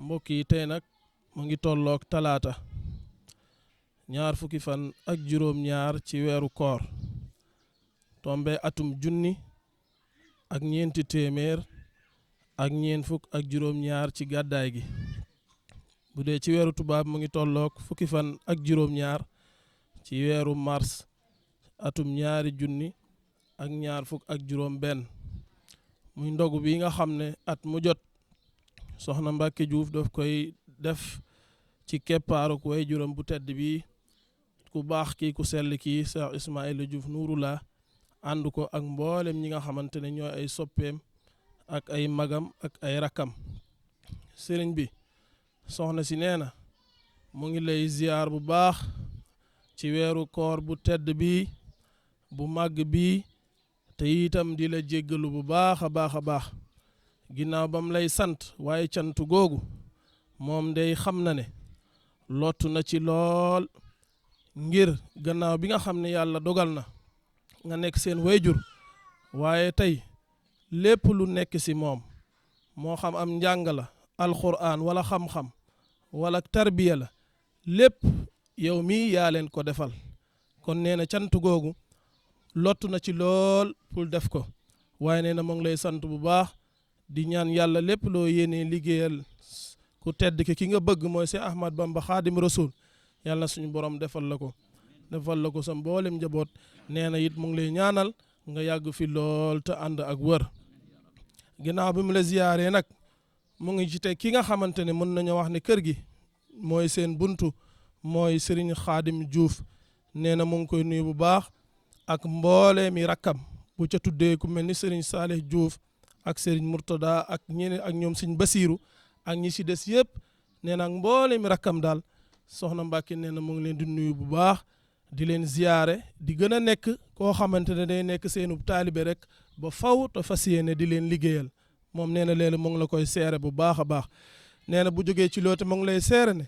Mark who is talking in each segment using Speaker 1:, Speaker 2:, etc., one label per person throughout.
Speaker 1: mbokk yi tey nag mu ngi tolloog talaata ñaar fukki fan ak juróom-ñaar ci weeru koor tombe atum junni ak ñeenti téeméer ak ñeent fukk ak juróom-ñaar ci gàddaay gi bu dee ci weeru tubaab mu ngi tolloog fukki fan ak juróom-ñaar ci weeru mars atum ñaari junni ak ñaar fukk ak juróom benn muy ndogu bi nga xam ne at mu jot soxna Mbacke Diouf daf koy def ci keppaaruk way juróom bu tedd bi ku baax kii ku sell kii Cheikh Ismaïla Diouf Nouroullah ànd ko ak mboolem ñi nga xamante ne ñooy ay soppeem ak ay magam ak ay rakkam sëriñ bi soxna si nee na mu ngi lay ziyaar bu baax ci weeru koor bu tedd bi bu màgg bi te itam di la jéggalu bu baax a baax ginnaaw bam lay sant waaye cant googu moom day xam na ne lottu na ci lool ngir gannaaw bi nga xam ne yàlla dogal na nga nekk seen wayjur waaye tey lépp lu nekk ci moom moo xam am njàng la alxuraan wala xam-xam wala tarbiya la lépp yow mii yaa leen ko defal kon nee na cant googu lottu na ci lool pour def ko waaye nee na mu ngi lay sant bu baax di ñaan yàlla lépp loo yéenee liggéeyal ku tedd ki nga bëgg mooy si Ahmad Bamba Xaadim Rasul yàlla suñu borom defal la ko sa mboolem njaboot nee na it mu ngi lay ñaanal nga yàgg fi lool te ànd ak wër ginnaaw bi mu la ziyaaree nag mu ngi ci te ki nga xamante ne mën nañu wax ne kër gi mooy seen buntu mooy Serigne Xaadim Diouf nee na mu ngi koy nuyu bu baax ak mboole mi rakkam bu ca tuddee ku mel ni Serigne Saleh Diouf ak Serigne Murtada ak ñeneen ak ñoom Serigne Basiru ak ñi ci des yëpp nee na ak mboole mi rakkam daal soxna Mbacke nee na mu ngi leen di nuyu bu baax di leen ziyaare di gën a nekk koo xamante ne day nekk seenub taalibe rek ba faw te fas yéene di leen liggéeyal moom nee na léegi mu ngi la koy seere bu baax a baax nee na bu jógee ci loote mu ngi lay seere ne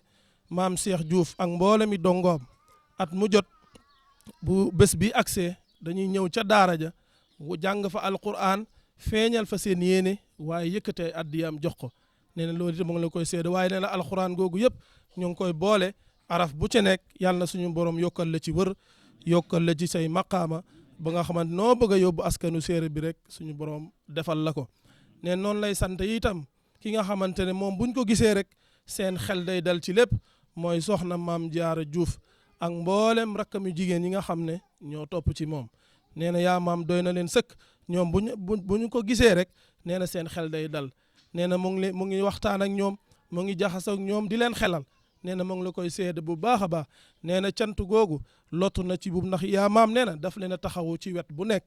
Speaker 1: maam Cheikh Diouf ak mboole mi dongoom at mu jot bu bés bi agsee dañuy ñëw ca daara ja jàng fa alquran feeñal fa seen yéene waaye yëkkatee addiyam jox ko nee na loolu itam mu ngi la koy seede waaye nee na alquran googu yëpp ñu ngi koy boole araf bu ci nekk yàlla na suñu borom yokkal la ci wër yokkal la ci say maqaama ba nga xamante noo bëgg a yóbbu askanu séeréer bi rek suñu borom defal la ko nee noonu lay sant itam ki nga xamante ne moom buñ ko gisee rek seen xel day dal ci lépp mooy soxna maam Jaara Diouf ak mboolem rakkam yu jigéen yi nga xam ne ñoo topp ci moom nee na yaa maam doy na leen sëkk ñoom bu ñu ko gisee rek nee na seen xel day dal nee na mu ngi waxtaan ak ñoom mu ngi jaxasoo ak ñoom di leen xelal nee na mu ngi la koy seede bu baax a baax nee na cant googu lottu na ci bu ndax yaa maam nee na daf leen a taxawu ci wet bu nekk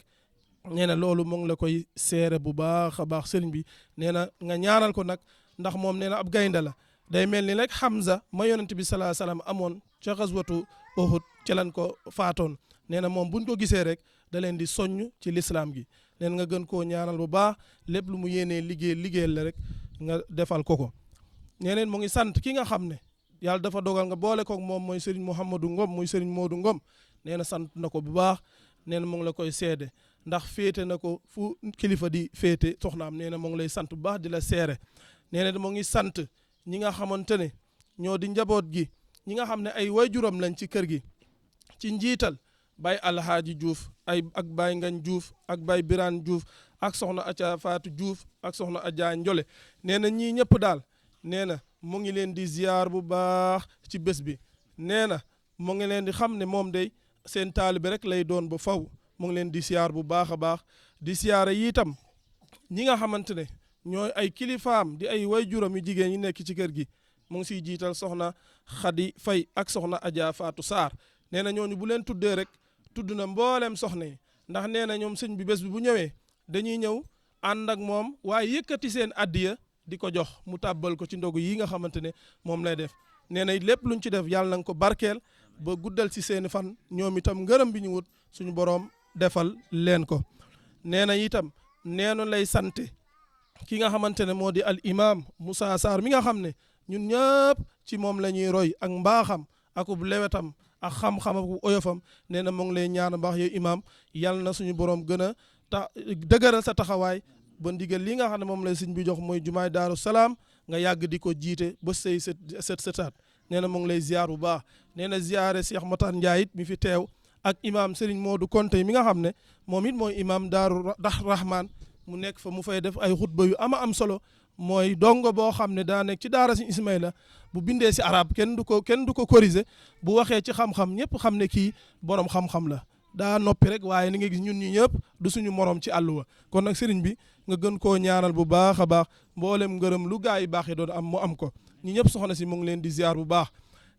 Speaker 1: nee na loolu mu ngi la koy seere bu baax a baax sëriñ bi nee na nga ñaanal ko nag ndax moom nee na ab gaynde la day mel ni rek Hamza ma yonent bi salaa salaam amoon ca xaswatu Uhud ci lan ko faatoon nee na moom buñ ko gisee rek da leen di soññ ci lislaam gi neen nga gën koo ñaanal bu baax lépp lu mu yéenee liggéeyal la rek nga defal ko ñeneen mu ngi sant ki nga xam ne yàlla dafa dogal nga boole koog moom mooy Serigne Mouhamadou Ngom muy Serigne Modou Ngom nee na sant na ko bu baax nee na mu ngi la koy seede ndax féete na ko fu kilifa di féete soxnaam nee na mu ngi lay sant bu baax di la seere nee na mu ngi sant ñi nga xamante ne ñoo di njaboot gi ñi nga xam ne ay waajuram lañ ci kër gi ci njiital Baye Alhaaji Diouf ak Baye Ngañ Diouf ak Baye Birane Diouf ak soxna Aja Fatou Diouf ak soxna Adja Njole nee na ñii ñëpp daal nee na mu ngi leen di ziar bu baax ci bés bi nee na mu ngi leen di xam ne moom day seen taalibe rek lay doon ba faw mu ngi leen di ziar bu baax a baax di ziare itam ñi nga xamante ne ñooy ay kilifaam di ay waajuram yu jigéen ñi nekk ci kër gi mu ngi siy jiital soxna Khady Faye ak soxna Adja Fatou Sarr nee na ñooñu bu leen tuddee rek tudd na mbooleem soxna yi ndax nee na ñoom sëñ bi bés bi bu ñëwee dañuy ñëw ànd ak moom waaye yëkkati seen addiya di ko jox mu tàbbal ko ci ndogu yi nga xamante ne moom lay def nee na lépp luñ ci def yàlla na ko barkeel ba guddal ci seeni fan ñoom itam ngërëm bi ñu wut suñu boroom defal leen ko nee na itam neenu lay sante ki nga xamante ne moo di al imam Moussa Sarr mi nga xam ne ñun ñëpp ci moom la ñuy roy ak mbaaxam akub lewetam ak xam-xam ak oyofam nee na mu ngi lay ñaan baax yow imam yàlla na suñu boroom gën a dëgëral sa taxawaay ba ndigal li nga xam ne moom la sëñ bi jox mooy jumaay Daaru Salaam nga yàgg di ko jiite ba say sëtaat nee na mu ngi lay ziar bu baax nee na ziare Cheikh Matar Ndiaye it mi fi teew ak imam Serigne Modou Konte mi nga xam ne moom it mooy imam Daaru Rahman mu nekk fa mu fay def ay xutba yu am solo mooy dongo boo xam ne daa nekk ci daara si Ismaïla bu bindee si arab kenn du ko corriger bu waxee ci xam-xam ñëpp xam ne kii borom xam-xam la daa noppi rek waaye ni nga gis ñun ñi ñëpp du suñu morom ci àlluwa kon nag sëriñ bi nga gën koo ñaanal bu baax a baax mboolem ngërëm lu gaa yi baax yi doon am mu am ko ñi ñëpp soxna si mu ngi leen di ziar bu baax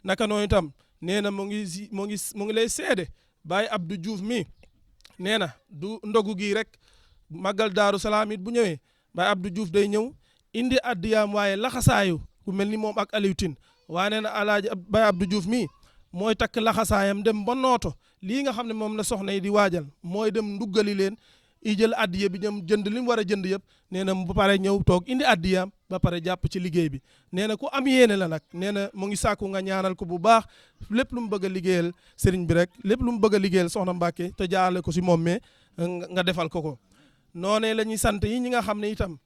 Speaker 1: naka noonu itam nee na mu ngi lay seede Baye Abdou Diouf mi nee na du ndogu gii rek màggal Daaru Salaam it bu ñëwee Baye Abdou Diouf day ñëw indi addiyaam waaye laxasaayu ku mel ni moom ak Aliou Tine waaye nee na alaaji Baye Abdou Diouf mii mooy takk laxasaayam dem ba nooto lii nga xam ne moom la soxna yi di waajal mooy dem nduggali leen i jël addiya bi ñoom jënd li mu war a jënd yëpp nee na ba pare ñëw toog indi addiyaam ba pare jàpp ci liggéey bi nee na ku am yéene la nag nee na mu ngi sàkku nga ñaanal ko bu baax lépp lu mu bëgg a liggéeyal sëriñ bi rek lépp lu mu bëgg a liggéeyal soxna Mbàkke te jaarale ko si moom mais nga defal ko ko noonee la ñuy sant yi ñi nga xam ne itam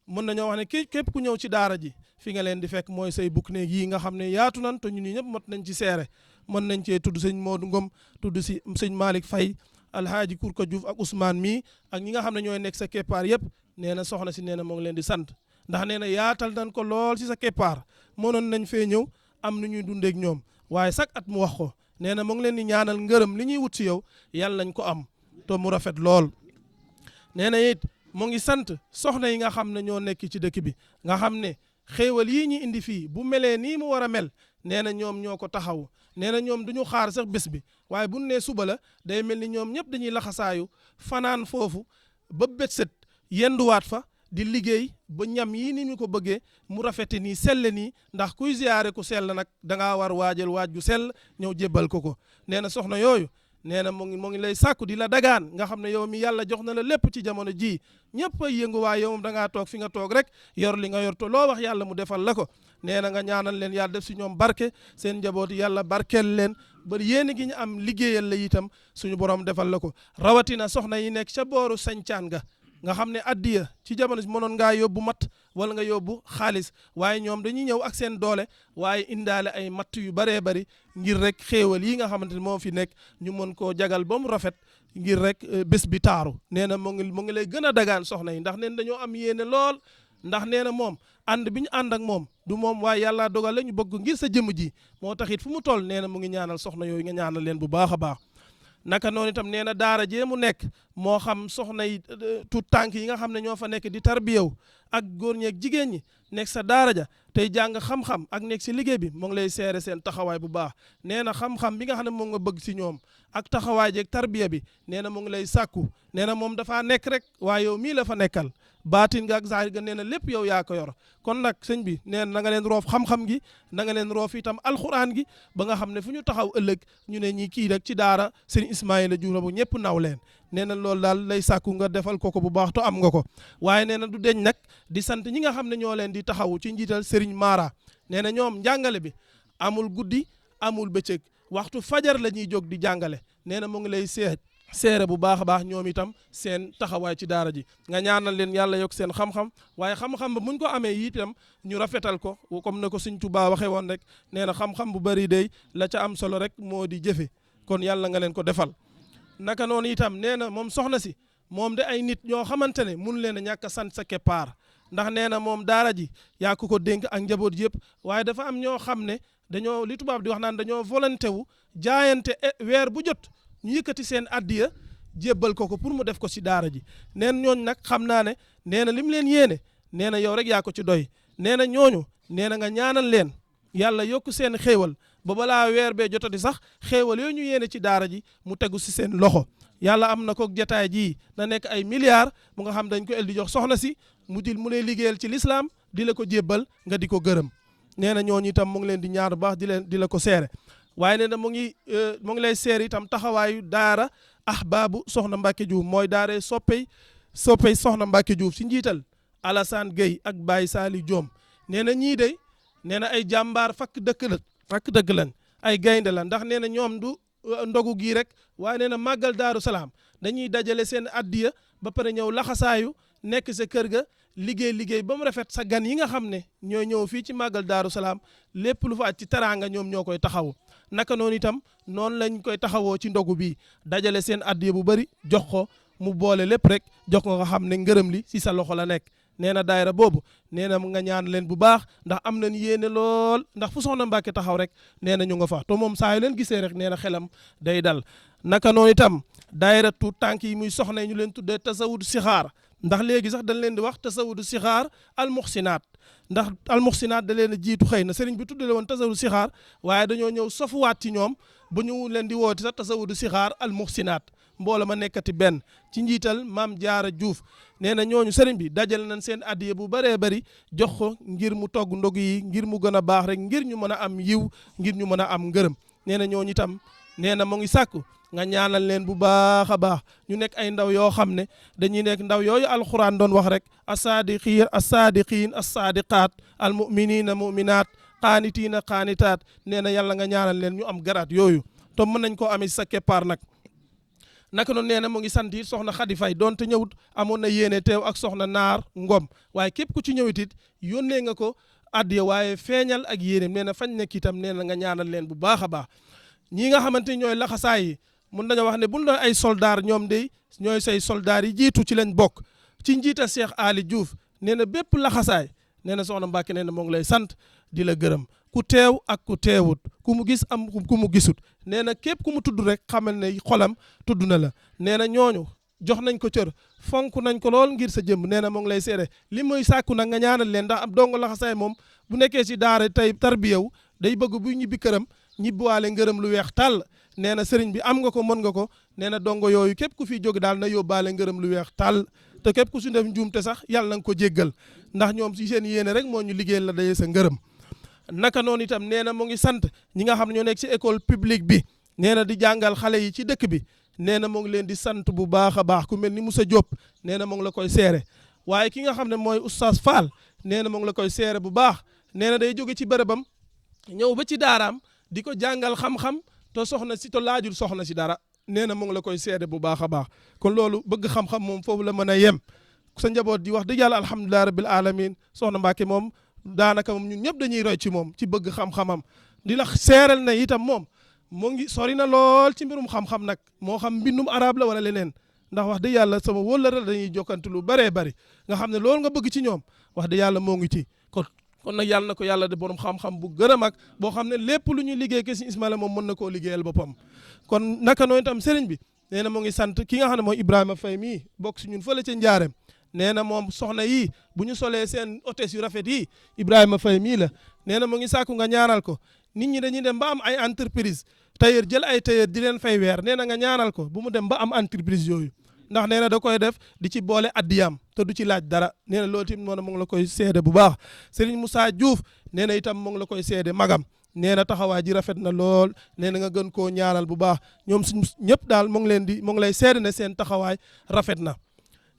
Speaker 1: mën nañoo wax ne képp ku ñëw ci daara ji fi nga leen di fekk mooy say bukk néeg yi nga xam ne yaatu nan te ñun ñi ñëpp mot nañ ci seere mën nañ cee tudd sëñ Modou Ngom tudd si sëñ Malick Faye alhaaji Kourka Diouf ak Ousmane mii ak ñi nga xam ne ñooy nekk sa keppaar yëpp nee na soxna si nee na moo ngi leen di sant ndax nee na yaatal nañ ko lool si sa keppaar mënoon nañ fee ñëw am nu ñuy dundeek ñoom waaye chaque at mu wax ko nee na mu ngi leen di ñaanal ngërëm li ñuy wut si yow yàlla nañ ko am te mu rafet lool nee na it mu ngi sant soxna yi nga xam ne ñoo nekk ci dëkk bi nga xam ne xéewal yii ñu indi fii bu melee nii mu war a mel nee na ñoom ñoo ko taxaw nee na ñoom duñu xaar sax bés bi waaye bu nee suba la day mel ni ñoom ñëpp dañuy laxasaayu fanaan foofu ba bët set yenduwaat fa di liggéey ba ñam yii ni ñu ko bëggee mu rafete nii sell nii ndax kuy ziyaare ku sell nag dangaa war waajal waaj gu sell ñëw jébbal ko nee na soxna yooyu nee na mu ngi lay sàkku di la dagaan nga xam ne yow mi yàlla jox na la lépp ci jamono ji ñëpp ay yëngu waaye yow moom da ngaa toog fi nga toog rek yor li nga yor to loo wax yàlla mu defal la ko nee na nga ñaanal leen yàlla def si ñoom barke seen njaboot yàlla barkeel leen ba yéen gi ñu am liggéeyal la itam suñu borom defal la ko rawatina soxna yi nekk ca booru sañcaan nga xam ne addiya ci jamono si mënoon ngaa yóbbu mat wala nga yóbbu xaalis waaye ñoom dañuy ñëw ak seen doole waaye indaale ay matt yu baree bari ngir rek xéewal yi nga xamante ne moo fi nekk ñu mën koo jagal ba mu rafet ngir rek bés bi taaru nee na mu ngi lay gën a dagaan soxna yi ndax neen dañoo am yéene lool ndax nee na moom ànd bi ñu ànd ak moom du moom waaye yàlla dogal la ñu bëgg ngir sa jëmm ji moo tax it fu mu toll nee na mu ngi ñaanal soxna yooyu nga ñaanal leen bu baax a baax naka noonu itam nee na daara jee mu nekk moo xam soxna yi tuut tànk yi nga xam ne ñoo fa nekk di tarbiyew ak góor ñeeg jigéen ñi nekk sa daara ja tey jàng xam-xam ak nekk si liggéey bi mu ngi lay seere seen taxawaay bu baax nee na xam-xam bi nga xam ne moom nga bëgg si ñoom ak taxawaay jeeg tarbiya bi nee na mu ngi lay sàkku nee na moom dafaa nekk rek waaye yow mii la fa nekkal baatin nga ak zahir ga nee na lépp yow yaa ko yor kon nag sëñ bi nee na nga leen roof xam-xam gi na nga leen roof itam alxuraan gi ba nga xam ne fu ñu taxaw ëllëg ñu ne ñi kii rek ci daara sëñ Ismaïla Diouf bu ñëpp naw leen nee na loolu daal lay sàkku nga defal ko bu baax to am nga ko waaye nee na du deñ nag di sant ñi nga xam ne ñoo leen di taxawu ci njiital Serigne Mara nee na ñoom njàngale bi amul guddi amul bëccëg waxtu fajar la ñuy jóg di jàngale nee na mu ngi lay seere bu baax a baax ñoom itam seen taxawaay ci daara ji nga ñaanal leen yàlla yokk seen xam-xam waaye xam-xam ba muñ ko amee itam ñu rafetal ko comme ne ko Sëñ Tuubaa waxee woon rek nee na xam-xam bu bari day la ca am solo rek moo di jëfe kon yàlla nga leen ko defal naka noonu itam nee na moom soxna si moom de ay nit ñoo xamante ne mun leen a ñàkk a sant sa keppaar ndax nee na moom daara ji yaa ko dénk ak njaboot yëpp waaye dafa am ñoo xam ne dañoo li tubaab di wax naan dañoo volonté wu jaayante weer bu jot ñu yëkkati seen addiya jébbal ko pour mu def ko ci daara ji neen ñooñu nag xam naa ne nee na lim leen yéene nee na yow rek yaa ko ci doy nee na ñooñu nee na nga ñaanal leen yàlla yokk seen xéewal ba balaa weer bee jotati sax xéewal yooyu ñu yéene ci daara ji mu tegu ci seen loxo yàlla am na ko jataay ji na nekk ay milliards mu nga xam dañ ko el di jox soxna si mu lay liggéeyal ci lislaam di la ko jébbal nga di ko gërëm nee na ñooñu itam mu ngi leen di ñaar bu baax di la ko seere waaye nee na mu ngi lay seere itam taxawaayu daara ahbaabu soxna Mbacke Diouf mooy daara soppey soxna Mbacke Diouf si njiital Alassane Gueye ak Baye Sali Diom nee na ñii de nee na ay jàmbaar fakk dëkk lañ ay gaynde la ndax nee na ñoom du ndogu gii rek waaye nee na màggal Daaru Salaam dañuy dajale seen addiya ba pare ñëw laxasaayu nekk sa kër ga liggéey ba mu rafet sa gan yi nga xam ne ñooy ñëw fii ci màggal Daaru Salaam lépp lu fa aj ci teraanga ñoom ñoo koy taxawu naka noonu itam noonu lañ koy taxawoo ci ndogu bi dajale seen addiya bu bari jox ko mu boole lépp rek jox ko nga xam ne ngërëm li si sa loxo la nekk nee na daayira boobu nee na nga ñaan leen bu baax ndax am nañ yéene lool ndax fu soxna Mbàkke taxaw rek nee na ñu nga fa te moom saa yu leen gisee rek nee na xelam day dal naka noonu itam daayira tuut tànk yi muy soxna ñu leen tuddee tasawudu sixaar ndax léegi sax dañ leen di wax tasawudu sixaar almuxsinaat ndax almuxsinaat da leen a jiitu xëy na sëriñ bi tuddale woon tasawudu sixaar waaye dañoo ñëw sofuwaat ci ñoom ba ñu leen di woote sax tasawudu sixaar almuxsinaat mbooloo ma nekkati benn ci njiital maam jaara Juuf nee na ñooñu sëriñ bi dajale nañ seen addiye bu bëree bëri jox ko ngir mu togg ndog yi ngir mu gën a baax rek ngir ñu mën a am yiw ngir ñu mën a am ngërëm nee na ñooñu itam nee na mu ngi sàkku nga ñaanal leen bu baax a baax ñu nekk ay ndaw yoo xam ne dañuy nekk ndaw yooyu alxuraan doon wax rek assaadiqiin assaadiqaat almuminina muminaat qaanitiina qaanitaat nee na yàlla nga ñaanal leen ñu am garaat yooyu te mën nañ koo amee sa keppaar nag naka noonu nee na mu ngi sant it soxna Xadi Fay donte ñëwut amoon na yéene teew ak soxna Naar Ngom waaye képp ku ci ñëwit it yónnee nga ko addiya waaye feeñal ak yéeneem nee na fañ nekk itam nee na nga ñaanal leen bu baax a baax ñii nga xamante ni ñooy laxasaay yi mun nañoo wax ne buñ doon ay soldaar ñoom de ñooy say soldaar yi jiitu ci lañ bokk ci njiital Cheikh Ali Diouf nee na bépp laxasaay nee na soxna Mbàkke nee na moo ngi lay sant di la gërëm ku teew ak ku teewut ku mu gis am ku mu gisut nee na képp ku mu tudd rek xamal ne xolam tudd na la nee na ñooñu jox nañ ko cër fonk nañ ko lool ngir sa jëmm nee na moo ngi lay seede li muy sàkku nag nga ñaanal leen ndax am dongo laxasaay moom bu nekkee si daara tey tarbiyaw day bëgg bu ñibbi këram ñibbiwaale ngërëm lu weex tàll nee na sëriñ bi am nga ko mën nga ko nee na dongo yooyu képp ku fi jóg daal na yóbbaale ngërëm lu weex tàll te képp ku si def njuumte sax yàlla na nga ko jéggal ndax ñoom si seen yéene rek moo ñu liggéeyal la dayee sa ngërëm naka noonu itam nee na mu ngi sant ñi nga xam ne ñoo nekk ci école publique bi nee na di jàngal xale yi ci dëkk bi nee na mu ngi leen di sant bu baax a baax ku mel ni Moussa Diop nee na mu ngi la koy seere waaye ki nga xam ne mooy oustaz Fall nee na mu ngi la koy seere bu baax nee na day jóge ci bërëbam ñëw ba ci daaraam di ko jàngal xam-xam te soxna si te laajul soxna si dara nee na mu ngi la koy seede bu baax a baax kon loolu bëgg xam-xam moom foofu la mën a yem sa njaboot di wax dëgg yàlla alhamdulilah rabbil alamin soxna Mbàkke moom daanaka moom ñun ñëpp dañuy roy ci moom ci bëgg xam-xamam di la seeral na itam moom mu ngi sori na lool ci mbirum xam-xam nag moo xam mbindum arab la wala leneen ndax wax dëgg yàlla sama wóllëre dañuy jokkante lu bëree bëri nga xam ne loolu nga bëgg ci ñoom wax dëgg yàlla moo ngi ci kon nag yàlla na ko yàlla de borom xam-xam bu gën a mag boo xam ne lépp lu ñuy liggéey ke si Ismaila moom mën na koo liggéeyal boppam kon naka noonu itam sëriñ bi nee na mu ngi sant ki nga xam ne mooy Ibrahima Faye mii bokk si ñun fële ca Njaareem nee na moom soxna yii bu ñu solee seen hôtesse yu rafet yi Ibrahima Faye mii la nee na mu ngi sàkku nga ñaanal ko nit ñi dañuy dem ba am ay entreprise tailleur jël ay tailleur di leen fay weer nee na nga ñaanal ko bu mu dem ba am entreprise yooyu ndax nee na da koy def di ci boole addiyam te du ci laaj dara nee na loolu tamit mu ngi la koy seede bu baax Serigne Moussa Diouf nee na itam mu ngi la koy seede magam nee na taxawaay ji rafet na lool nee na nga gën koo ñaanal bu baax ñoom suñ ñëpp daal mu ngi lay seede ne seen taxawaay rafet na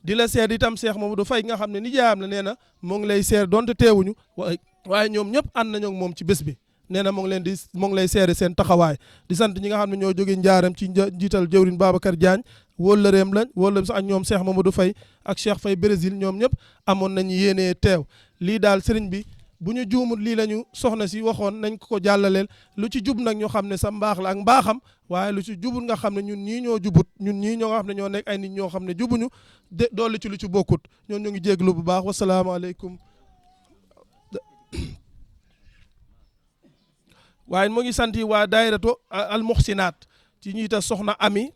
Speaker 1: di la seede itam Cheikh Mamadou Faye nga xam ne nijaayam la nee na mu ngi lay seede donte teewuñu waaye ñoom ñëpp ànd nañu ak moom ci bés bi nee na mu ngi lay seede seen taxawaay di sant ñi nga xam ne ñoo jóge njaaram ci njiital jëwrin Babacar Diagne wóllëreem lañ wóllëreem sax ak ñoom Cheikh Mamadou Faye ak Cheikh Faye Brésil ñoom ñëpp amoon nañu yéenee teew lii daal sëriñ bi bu ñu juumul lii la ñu soxna si waxoon nañ ko jàllaleel lu ci jub nag ñu xam ne sa mbaax la ak mbaaxam waaye lu ci jubul nga xam ne ñun ñii ñoo jubut ñun ñii ñoo nga xam ne ñoo nekk ay nit ñoo xam ne jubuñu dolli ci lu ci bokkut ñoon ñu ngi jéglu bu baax wasalaamaaleykum waaye mu ngi sant yi waa daayiratu al muxsinaat ci ñiita soxna Ami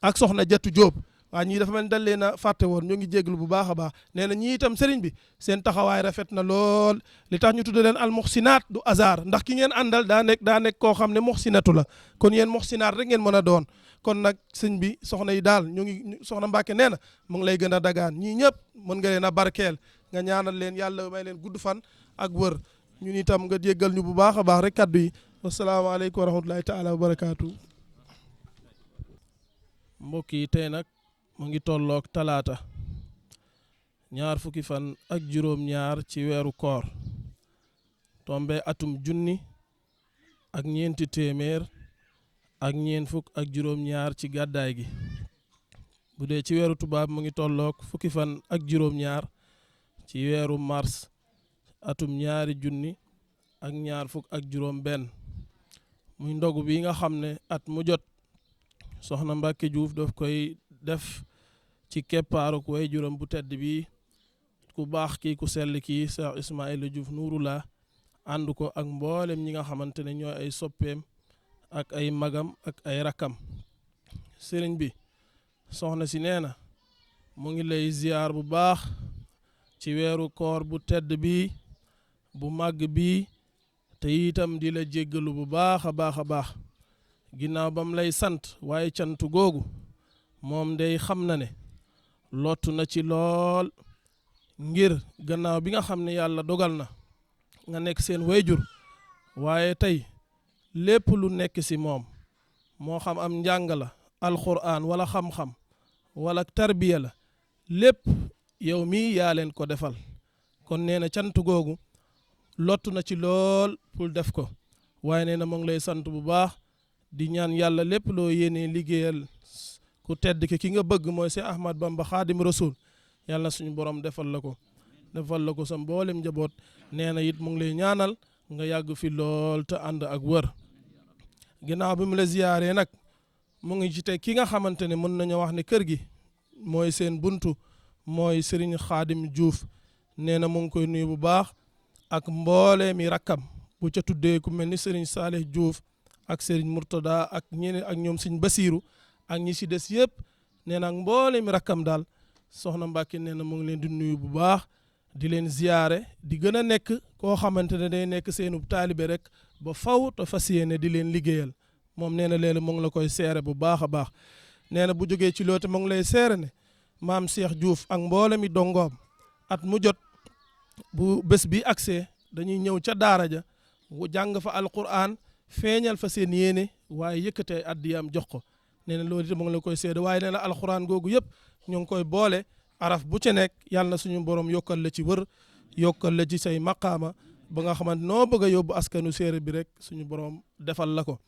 Speaker 1: ak soxna Jatu Jóob waaw ñii dafa mel ni dañ leen a fàtte woon ñu ngi jéglu bu baax a baax nee na ñii itam sëriñ bi seen taxawaay rafet na lool li tax ñu tudde leen al muxsinaat du hasard ndax ki ngeen àndal daa nekk koo xam ne muxsinatu la kon yéen muxsinaat rek ngeen mën a doon kon nag sëñ bi soxna yi daal ñu ngi soxna Mbàkke nee na mu ngi lay gën a dagaan ñii ñëpp mën nga leen a barkeel nga ñaanal leen yàlla may leen gudd fan ak wër ñun itam nga jéggal ñu bu baax a baax rek kaddu yi wasalaamaaleykum wa rahmatulahi taala wa barakaatu. mbokk yi tey nag mu ngi tolloog talaata 20 fan ci weeru koor tombe atum junni ak ñeenti téeméer ak ñeent fukk ak juróom-ñaar ci gàddaay gi bu dee ci weeru tubaab mu ngi tolloog 1 fan ak juróom-ñaar ci weeru mars atum 2025 muy ndogu bi nga xam ne at mu jot soxna Mbacke Diouf daf koy def ci keppaaruk way juróom bu tedd bi ku baax kii ku sell kii Cheikh Ismaïla Diouf Nouroullah ànd ko ak mboolem ñi nga xamante ne ñooy ay soppeem ak ay magam ak ay rakkam. sëriñ bi soxna si nee na mu ngi lay ziyaar bu baax ci weeru koor bu tedd bi bu màgg bi te itam di la jéggalu bu baax a baax ginnaaw bam lay sant waaye cantu googu moom day xam na ne lottu na ci lool ngir gannaaw bi nga xam ne yàlla dogal na nga nekk seen wayjur waaye tey lépp lu nekk ci moom moo xam am njàng la alxuraan wala xam-xam wala tarbiya la lépp yow mii yaa leen ko defal kon nee na cant googu lottu na ci lool pour def ko waaye nee na mu ngi lay sant bu baax di ñaan yàlla lépp loo yéenee liggéeyal ku tedd ki nga bëgg mooy si Ahmad Bamba Xaadim Rasul yàlla suñu borom defal la ko sa mboolem njaboot nee na it mu ngi lay ñaanal nga yàgg fi lool te ànd ak wër ginnaaw bi mu la ziyaaree nag mu ngi ci teg ki nga xamante ne mën nañu wax ne kër gi mooy seen buntu mooy Serigne Khadim Diouf nee na mu ngi koy nuyu bu baax ak mboole mi rakkam bu ca tuddee ku mel ni Serigne Saleh Diouf ak Serigne Mourtada ak ñeneen ak ñoom Serigne Basiru ak ñi si des yëpp nee na ak mboole mi rakkam daal soxna Mbacke nee na mu ngi leen di nuyu bu baax di leen ziyaare di gën a nekk koo xamante ne day nekk seenub taalibe rek ba faw te fas yéene di leen liggéeyal moom nee na léegi mu ngi la koy seere bu baax a baax nee na bu jógee ci loote mu ngi lay seere ne maam Cheikh Diouf ak mboole mi dongoom at mu jot bu bés bi agsee dañuy ñëw ca daara ja jàng fa alquran feeñal fa seen yéene waaye yëkkatee addiyam jox ko nee na loolu itam mu ngi la koy seede waaye nee na alquran googu yëpp ñu ngi koy boole araf bu ci nekk yàlla na suñu borom yokkal la ci wër yokkal la ci say maqaama ba nga xamante noo bëgg a yóbbu askanu séeréer bi rek suñu borom defal la ko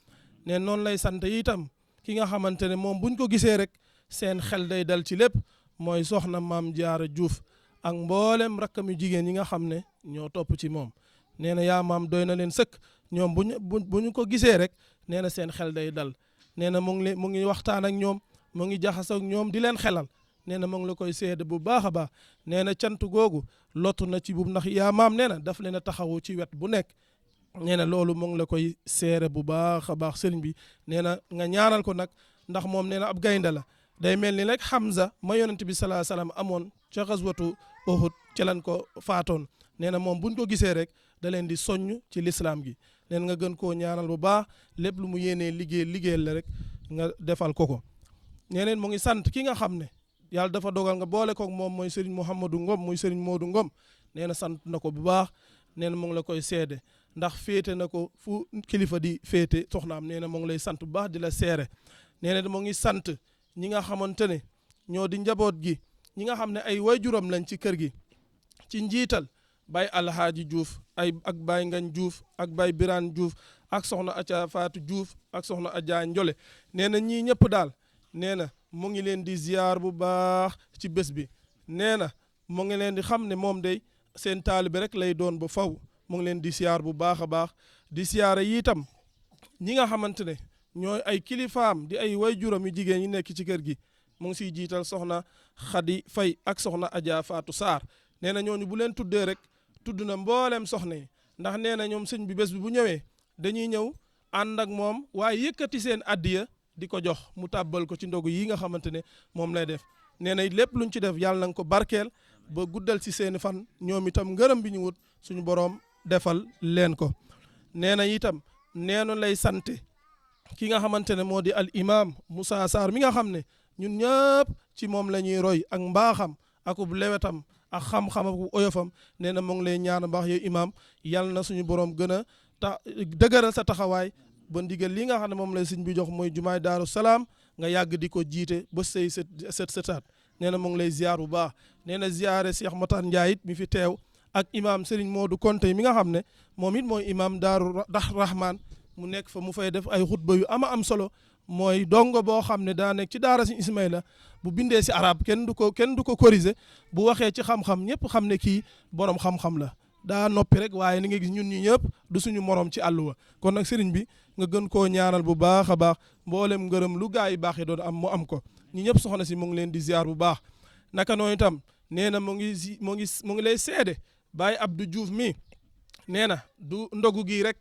Speaker 1: ne noonu lay sant itam ki nga xamante ne moom buñ ko gisee rek seen xel day dal ci lépp mooy soxna maam Jaara Diouf ak mboolem rakkam yu jigéen yi nga xam ne ñoo topp ci moom nee na yaa maam doy na leen sëkk ñoom bu ñu ko gisee rek nee na seen xel day dal nee na mu ngi waxtaan ak ñoom mu ngi jaxasoo ak ñoom di leen xelal nee na mu ngi la koy seede bu baax a baax nee na cant googu lottu na ci bu ndax yaa maam nee na daf leen a taxawu ci wet bu nekk nee na loolu mu ngi la koy seere bu baax a baax sëriñ bi nee na nga ñaanal ko nag ndax moom nee na ab gaynde la day mel ni rek Hamza ma yonent bi salaa salaam amoon ca xaswatu Uhud ci lan ko faatoon nee na moom buñ ko gisee rek da leen di soññ ci lislaam gi neen nga gën koo ñaanal bu baax lépp lu mu yéenee liggéeyal la rek nga defal ko ñeneen mu ngi sant ki nga xam ne yàlla dafa dogal nga boole koog moom mooy Serigne Mouhamadou Ngom muy Serigne Modou Ngom nee na sant na ko bu baax nee na mu ngi la koy seede ndax féete na ko fu kilifa di féete soxnaam nee na mu ngi lay sant bu baax di la seere nee na mu ngi sant ñi nga xamante ne ñoo di njaboot gi ñi nga xam ne ay waajuram lañ ci kër gi ci njiital Baye Alhaaji Diouf ak Baye Ngañ Diouf ak Baye Birane Diouf ak soxna Aja Fatou Diouf ak soxna Adja Njole nee na ñii ñëpp daal nee na mu ngi leen di ziar bu baax ci bés bi nee na mu ngi leen di xam ne moom day seen taalibe rek lay doon ba faw mu ngi leen di ziar bu baax a baax di ziare itam ñi nga xamante ne ñooy ay kilifaam di ay waajuram yu jigéen ñi nekk ci kër gi mu ngi siy jiital soxna Khady Faye ak soxna Adja Fatou Sarr nee na ñooñu bu leen tuddee rek tudd na mbooleem soxna yi ndax nee na ñoom sëñ bi bés bi bu ñëwee dañuy ñëw ànd ak moom waaye yëkkati seen addiya di ko jox mu tàbbal ko ci ndogu yi nga xamante ne moom lay def nee na lépp luñ ci def yàlla na ko barkeel ba guddal ci seeni fan ñoom itam ngërëm bi ñu wut suñu boroom defal leen ko nee na itam neenu lay sante ki nga xamante ne moo di al imam Moussa Sarr mi nga xam ne ñun ñëpp ci moom la ñuy roy ak mbaaxam akub lewetam ak xam-xam ak oyofam nee na mu ngi lay ñaan mbaax yow imam yàlla na suñu boroom gën a dëgëral sa taxawaay ba ndigal li nga xam ne moom lay sëñ bi jox mooy jumaay Daaru Salaam nga yàgg di ko jiite ba say sëtaat nee na mu ngi lay ziar bu baax nee na ziare Cheikh Matar Ndiaye it mi fi teew ak imam Serigne Modou Konte mi nga xam ne moom it mooy imam Daaru Rahman mu nekk fa mu fay def ay xutba yu am solo mooy dongo boo xam ne daa nekk ci daara si Ismaïla bu bindee si arab kenn du ko corriger bu waxee ci xam-xam ñëpp xam ne kii borom xam-xam la daa noppi rek waaye ni nga gis ñun ñi ñëpp du suñu morom ci àlluwa kon nag sëriñ bi nga gën koo ñaanal bu baax a baax mboolem ngërëm lu gaa yi baax yi doon am mu am ko ñi ñëpp soxna si mu ngi leen di ziar bu baax naka noonu itam nee na mu ngi lay seede Baye Abdou Diouf mi nee na du ndogu gii rek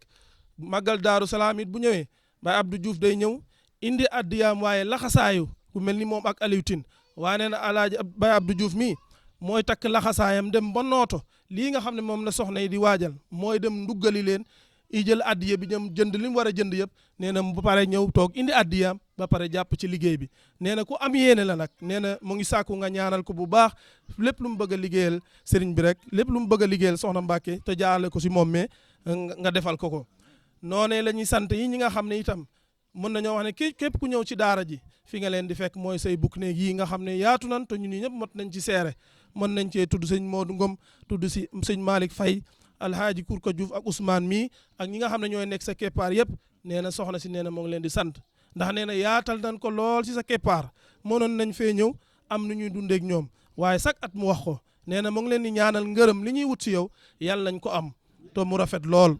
Speaker 1: màggal Daaru Salaam it bu ñëwee Baye Abdou Diouf day ñëw indi addiyaam waaye laxasaayu ku mel ni moom ak Aliou Tine waaye nee na alaaji Baye Abdou Diouf mii mooy takk laxasaayam dem ba nooto lii nga xam ne moom la soxna yi di waajal mooy dem nduggali leen i jël addiya bi ñoom jënd li mu war a jënd yëpp nee na ba pare ñëw toog indi addiyaam ba pare jàpp ci liggéey bi nee na ku am yéene la nag nee na mu ngi sàkku nga ñaanal ko bu baax lépp lu mu bëgg a liggéeyal sëriñ bi rek lépp lu mu bëgg a liggéeyal soxna Mbàkke te jaarale ko si moom mais nga defal ko ko noonee la ñuy sant yi ñi nga xam ne itam mën nañoo wax ne képp ku ñëw ci daara ji fi nga leen di fekk mooy say bukk néeg yi nga xam ne yaatu nan te ñun ñi ñëpp mot nañ ci seere mën nañ cee tudd sëñ Modou Ngom tudd si sëñ Malick Faye alhaaji Kourka Diouf ak Ousmane mii ak ñi nga xam ne ñooy nekk sa keppaar yëpp nee na soxna si nee na moo ngi leen di sant ndax nee na yaatal nañ ko lool si sa keppaar mënoon nañ fee ñëw am nu ñuy dundeek ñoom waaye chaque at mu wax ko nee na mu ngi leen di ñaanal ngërëm li ñuy wut si yow yàlla nañ ko am te mu rafet lool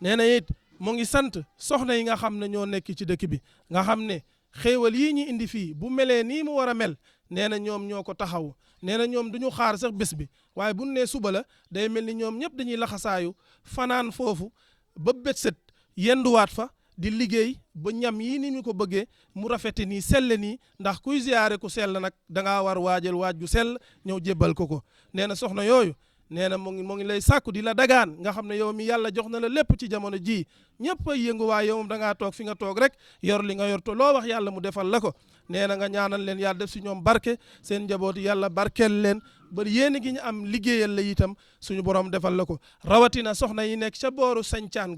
Speaker 1: nee na it mu ngi sant soxna yi nga xam ne ñoo nekk ci dëkk bi nga xam ne xéewal yii ñu indi fii bu melee nii mu war a mel nee na ñoom ñoo ko taxaw nee na ñoom duñu xaar sax bés bi waaye bu nee suba la day mel ni ñoom ñëpp dañuy laxasaayu fanaan foofu ba bët set yenduwaat fa di liggéey ba ñam yii ni ñu ko bëggee mu rafete nii sell nii ndax kuy ziyaare ku sell nag dangaa war waajal waaj gu sell ñëw jébbal ko nee na soxna yooyu nee na mu ngi lay sàkku di la dagaan nga xam ne yow mi yàlla jox na la lépp ci jamono ji ñëpp ay yëngu waaye yow moom da ngaa toog fi nga toog rek yor li nga yor to loo wax yàlla mu defal la ko nee na nga ñaanal leen yàlla def si ñoom barke seen njaboot yàlla barkeel leen ba yéen gi ñu am liggéeyal la itam suñu borom defal la ko rawatina soxna yi nekk ca booru sañcaan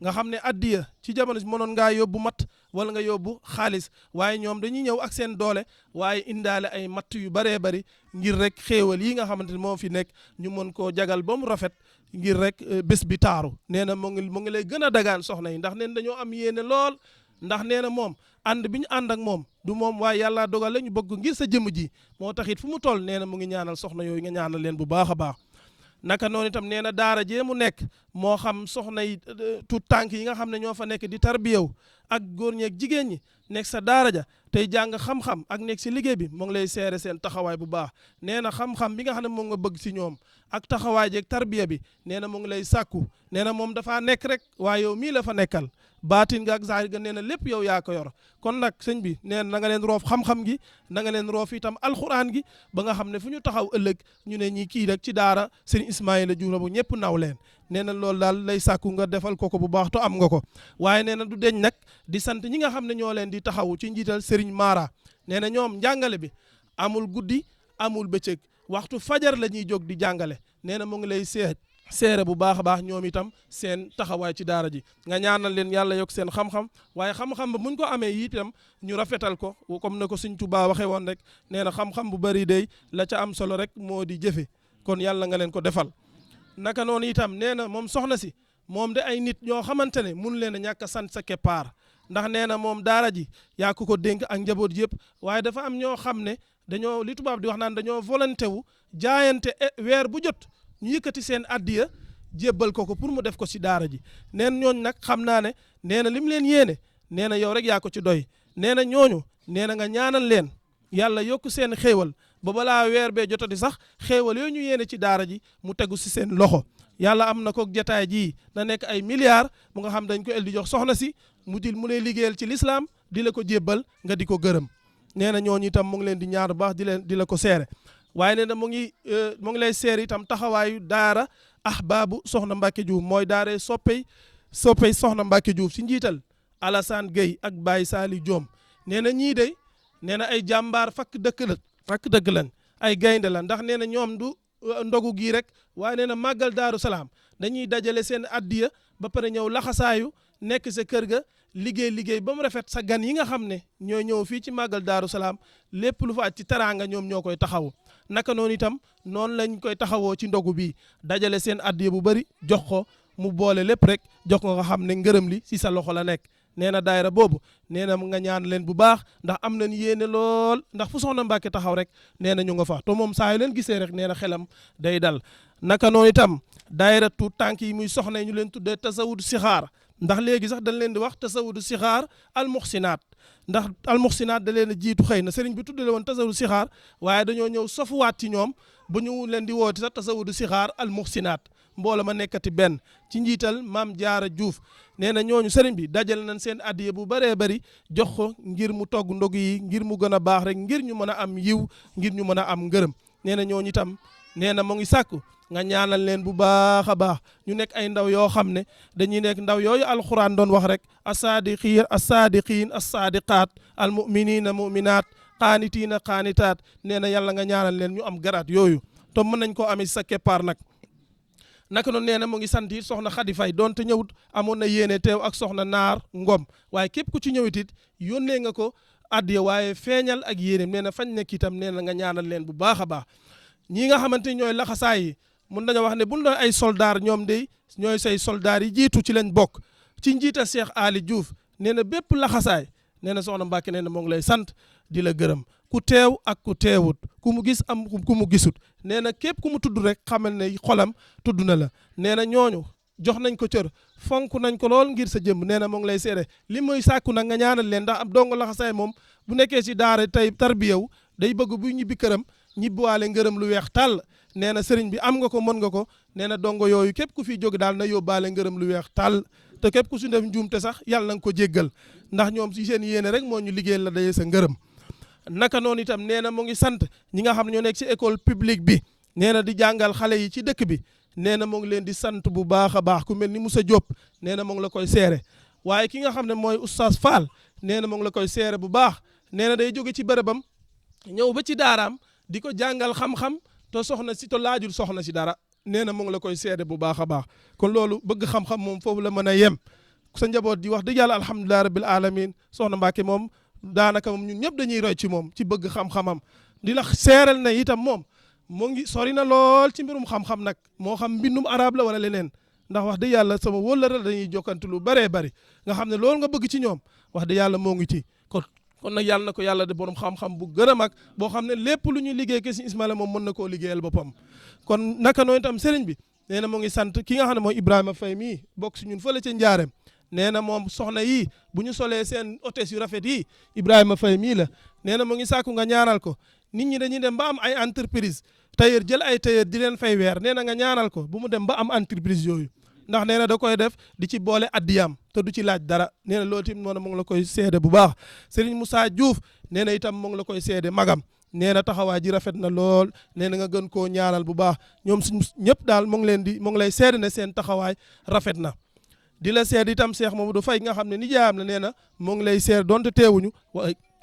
Speaker 1: nga xam ne addiya ci jamono si mënoon ngaa yóbbu mat wala nga yóbbu xaalis waaye ñoom dañuy ñëw ak seen doole waaye indaale ay matt yu baree bari ngir rek xéewal yi nga xamante ne moo fi nekk ñu mën koo jagal ba mu rafet ngir rek bés bi taaru nee na mu ngi lay gën a dagaan soxna yi ndax neen dañoo am yéene lool ndax nee na moom ànd bi ñu ànd ak moom du moom waaye yàlla dogal la ñu bëgg ngir sa jëmm ji moo tax it fu mu toll nee na mu ngi ñaanal soxna yooyu nga ñaanal leen bu baax a baax naka noonu itam nee na daara jee mu nekk moo xam soxna yi tuut tànk yi nga xam ne ñoo fa nekk di tarbiyew ak góor ñeeg jigéen ñi nekk sa daara ja tey jàng xam-xam ak nekk si liggéey bi mu ngi lay seere seen taxawaay bu baax nee na xam-xam bi nga xam ne moom nga bëgg si ñoom ak taxawaay jeeg tarbiya bi nee na mu ngi lay sàkku nee na moom dafaa nekk rek waaye yow mii la fa nekkal baatin nga ak zahir ga nee na lépp yow yaa ko yor kon nag sëñ bi nee na nga leen roof xam-xam gi na nga leen roof itam alxuraan gi ba nga xam ne fu ñu taxaw ëllëg ñu ne ñi kii rek ci daara sëñ Ismaïla Diouf bu ñëpp naw leen nee na loolu daal lay sàkku nga defal ko bu baax to am nga ko waaye nee na du deñ nag di sant ñi nga xam ne ñoo leen di taxawu ci njiital Serigne Mara nee na ñoom njàngale bi amul guddi amul bëccëg waxtu fajar la ñuy jóg di jàngale nee na mu ngi lay seere bu baax a baax ñoom itam seen taxawaay ci daara ji nga ñaanal leen yàlla yokk seen xam-xam waaye xam-xam ba muñ ko amee itam ñu rafetal ko comme ne ko Sëñ Tuubaa waxee woon rek nee na xam-xam bu bari day la ca am solo rek moo di jëfe kon yàlla nga leen ko defal naka noonu itam nee na moom soxna si moom de ay nit ñoo xamante ne mun leen a ñàkk a sant sa keppaar ndax nee na moom daara ji yaa ko dénk ak njaboot yëpp waaye dafa am ñoo xam ne dañoo li tubaab di wax naan dañoo volonté wu jaayante weer bu jot ñu yëkkati seen addiya jébbal ko pour mu def ko ci daara ji neen ñooñu nag xam naa ne nee na lim leen yéene nee na yow rek yaa ko ci doy nee na ñooñu nee na nga ñaanal leen yàlla yokk seen xéewal ba balaa weer bee jotati sax xéewal yooyu ñu yéene ci daara ji mu tegu ci seen loxo yàlla am na ko jataay ji na nekk ay milliards mu nga xam dañ ko el di jox soxna si mu lay liggéeyal ci lislaam di la ko jébbal nga di ko gërëm nee na ñooñu itam mu ngi leen di ñaar bu baax di la ko seere waaye nee na mu ngi lay seere itam taxawaayu daara ahbaabu soxna Mbacke Diouf mooy daara soppey soxna Mbacke Diouf si njiital Alassane Gueye ak Baye Sali Diom nee na ñii de nee na ay jàmbaar fakk dëkk lañ ay gaynde la ndax nee na ñoom du ndogu gii rek waaye nee na màggal Daaru Salaam dañuy dajale seen addiya ba pare ñëw laxasaayu nekk sa kër ga liggéey ba mu rafet sa gan yi nga xam ne ñooy ñëw fii ci màggal Daaru Salaam lépp lu fa aj ci teraanga ñoom ñoo koy taxawu naka noonu itam noonu lañ koy taxawoo ci ndogu bi dajale seen addiya bu bari jox ko mu boole lépp rek jox ko nga xam ne ngërëm li si sa loxo la nekk nee na daayira boobu nee na nga ñaan leen bu baax ndax am nañ yéene lool ndax fu soxna Mbàkke taxaw rek nee na ñu nga fa te moom saa yu leen gisee rek nee na xelam day dal. naka noonu itam daayira tuut tànk yi muy soxna yi ñu leen tuddee tasawudu sixaar ndax léegi sax dañ leen di wax tasawudu sixaar almuxsinaat ndax almuxsinaat da leen a jiitu xëy na sëriñ bi tuddale woon tasawudu sixaar waaye dañoo ñëw sofuwaat ci ñoom ba ñu leen di woote sax tasawudu sixaar almuxsinaat mbooloo ma nekkati benn ci njiital maam Jaara Juuf nee na ñooñu sëriñ bi dajale nañ seen addiye bu bëree bëri jox ko ngir mu togg ndog yi ngir mu gën a baax rek ngir ñu mën a am yiw ngir ñu mën a am ngërëm nee na ñooñu itam nee na mu ngi sàkku nga ñaanal leen bu baax a baax ñu nekk ay ndaw yoo xam ne dañuy nekk ndaw yooyu alxuraan doon wax rek assaadiqiin assaadiqaat almuminina muminaat qaanitiina qaanitaat nee na yàlla nga ñaanal leen ñu am garaat yooyu te mën nañ koo amee sa keppaar nag. naka noonu nee na mu ngi sant it soxna Xadi Fay donte ñëwut amoon na yéene teew ak soxna Naar Ngom waaye képp ku ci ñëwit it yónnee nga ko addiya waaye feeñal ak yéeneem nee na fañ nekk itam nee na nga ñaanal leen bu baax a baax. ñii nga xamante ni ñooy laxasaay yi mun nañoo wax ne buñ doon ay soldaar ñoom de ñooy say soldaar yi jiitu ci lañ bokk ci njiital Cheikh Ali Diouf nee na bépp laxasaay nee na soxna Mbàkke nee na moo ngi lay sant di la gërëm ku teew ak ku teewut ku mu gis am ku mu gisut nee na képp ku mu tudd rek xamal ne xolam tudd na la nee na ñooñu jox nañ ko cër fonk nañ ko lool ngir sa jëmm nee na moo ngi lay seede li muy sàkku nag nga ñaanal leen ndax am dongo laxasaay moom bu nekkee si daara tey tarbiyaw day bëgg bu ñibbi këram ñibbiwaale ngërëm lu weex tàll nee na sëriñ bi am nga ko mën nga ko nee na dongo yooyu képp ku fi jóg daal na yóbbaale ngërëm lu weex tàll te képp ku si def njuumte sax yàlla na nga ko jéggal ndax ñoom si seen yéene rek moo ñu liggéeyal la dayee sa ngërëm. naka noonu itam nee na mu ngi sant ñi nga xam ne ñoo nekk ci école publique bi nee na di jàngal xale yi ci dëkk bi nee na mu ngi leen di sant bu baax a baax ku mel ni Moussa Diop nee na mu ngi la koy seere waaye ki nga xam ne mooy oustaz Fall nee na mu ngi la koy seere bu baax nee na day jóge ci bërëbam ñëw ba ci daaraam di ko jàngal xam-xam te soxna si te laajul soxna si dara nee na mu ngi la koy seede bu baax a baax kon loolu bëgg xam-xam moom foofu la mën a yem sa njaboot di wax dëgg yàlla alhamdulilah rabbil alamin soxna Mbàkke moom daanaka moom ñun ñëpp dañuy roy ci moom ci bëgg xam-xamam di la seeral na itam moom mu ngi sori na lool ci mbirum xam-xam nag moo xam mbindum arab la wala leneen ndax wax dëgg yàlla sama wóllëre dañuy jokkante lu bëree bëri nga xam ne loolu nga bëgg ci ñoom wax dëgg yàlla moo ngi ci kon nag yàlla na ko yàlla de borom xam-xam bu gën a mag boo xam ne lépp lu ñuy liggéey ke si Ismaila moom mën na koo liggéeyal boppam kon naka noonu itam sëriñ bi nee na mu ngi sant ki nga xam ne mooy Ibrahima Faye mii bokk si ñun fële ca Njaareem nee na moom soxna yii bu ñu solee seen hôtesse yu rafet yi Ibrahima Faye mii la nee na mu ngi sàkku nga ñaanal ko nit ñi dañuy dem ba am ay entreprise tailleur jël ay tailleur di leen fay weer nee na nga ñaanal ko bu mu dem ba am entreprise yooyu ndax nee na da koy def di ci boole addiyam te du ci laaj dara nee na loolu tamit mu ngi la koy seede bu baax Serigne Moussa Diouf nee na itam mu ngi la koy seede magam nee na taxawaay ji rafet na lool nee na nga gën koo ñaanal bu baax ñoom suñ ñëpp daal mu ngi lay seede ne seen taxawaay rafet na di la seede itam Cheikh Mamadou Faye nga xam ne nijaayam la nee na mu ngi lay seede donte teewuñu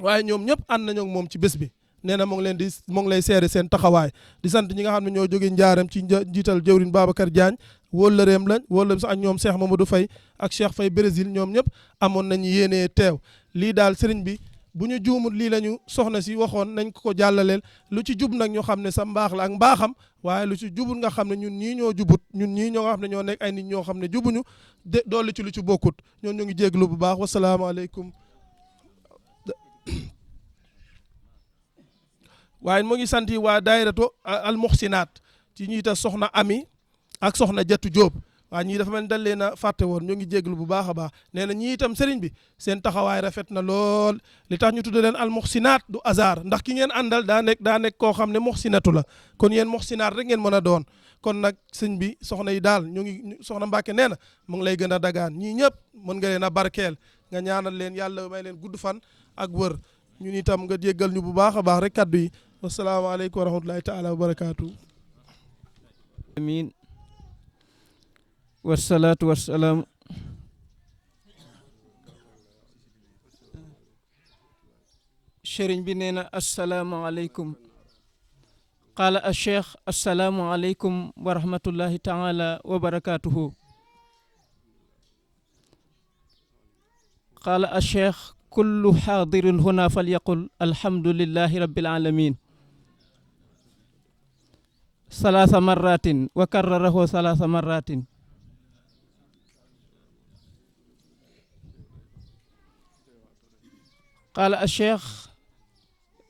Speaker 1: waaye ñoom ñëpp ànd nañu ak moom ci bés bi nee na mu ngi lay seede seen taxawaay di sant ñi nga xam ne ñoo jóge njaaram ci njiital jëwrin Babacar Diagne wóllëreem lañ wóllëreem sax ak ñoom Cheikh Mamadou Faye ak Cheikh Faye Brésil ñoom ñëpp amoon nañu yéenee teew lii daal sëriñ bi bu ñu juumul lii la ñu soxna si waxoon nañ ko jàllaleel lu ci jub nag ñu xam ne sa mbaax la ak mbaaxam waaye lu ci jubul nga xam ne ñun ñii ñoo jubut ñun ñii ñoo nga xam ne ñoo nekk ay nit ñoo xam ne jubuñu dolli ci lu ci bokkut ñoon ñu ngi jéglu bu baax wasalaamaaleykum waaye mu ngi sant yi waa daayiratu al muxsinaat ci ñiita soxna Ami ak soxna Jatu Jóob waaw ñii dafa mel ni dañ leen a fàtte woon ñu ngi jéglu bu baax a baax nee na ñii itam sëriñ bi seen taxawaay rafet na lool li tax ñu tudde leen al muxsinaat du hasard ndax ki ngeen àndal daa nekk koo xam ne muxsinatu la kon yéen muxsinaat rek ngeen mën a doon kon nag sëñ bi soxna yi daal ñu ngi soxna Mbàkke nee na mu ngi lay gën a dagaan ñii ñëpp mën nga leen a barkeel nga ñaanal leen yàlla may leen gudd fan ak wër ñun itam nga jéggal ñu bu baax a baax rek kaddu yi wasalaamaaleykum wa rahmatulahi taala wa barakaatu.
Speaker 2: amiin wasalaatu wasalaam sëriñ bi nee na asalaamaaleykum qaala a cheikh asalaamualeykum wa rahmatullahi taala wa barakaatuhu qaala a cheikh kullu xaadirin huna falyaqul alhamdulillahi rabbil alamin salaasa marratin wa karrarahu salaasa marratin قال الشيخ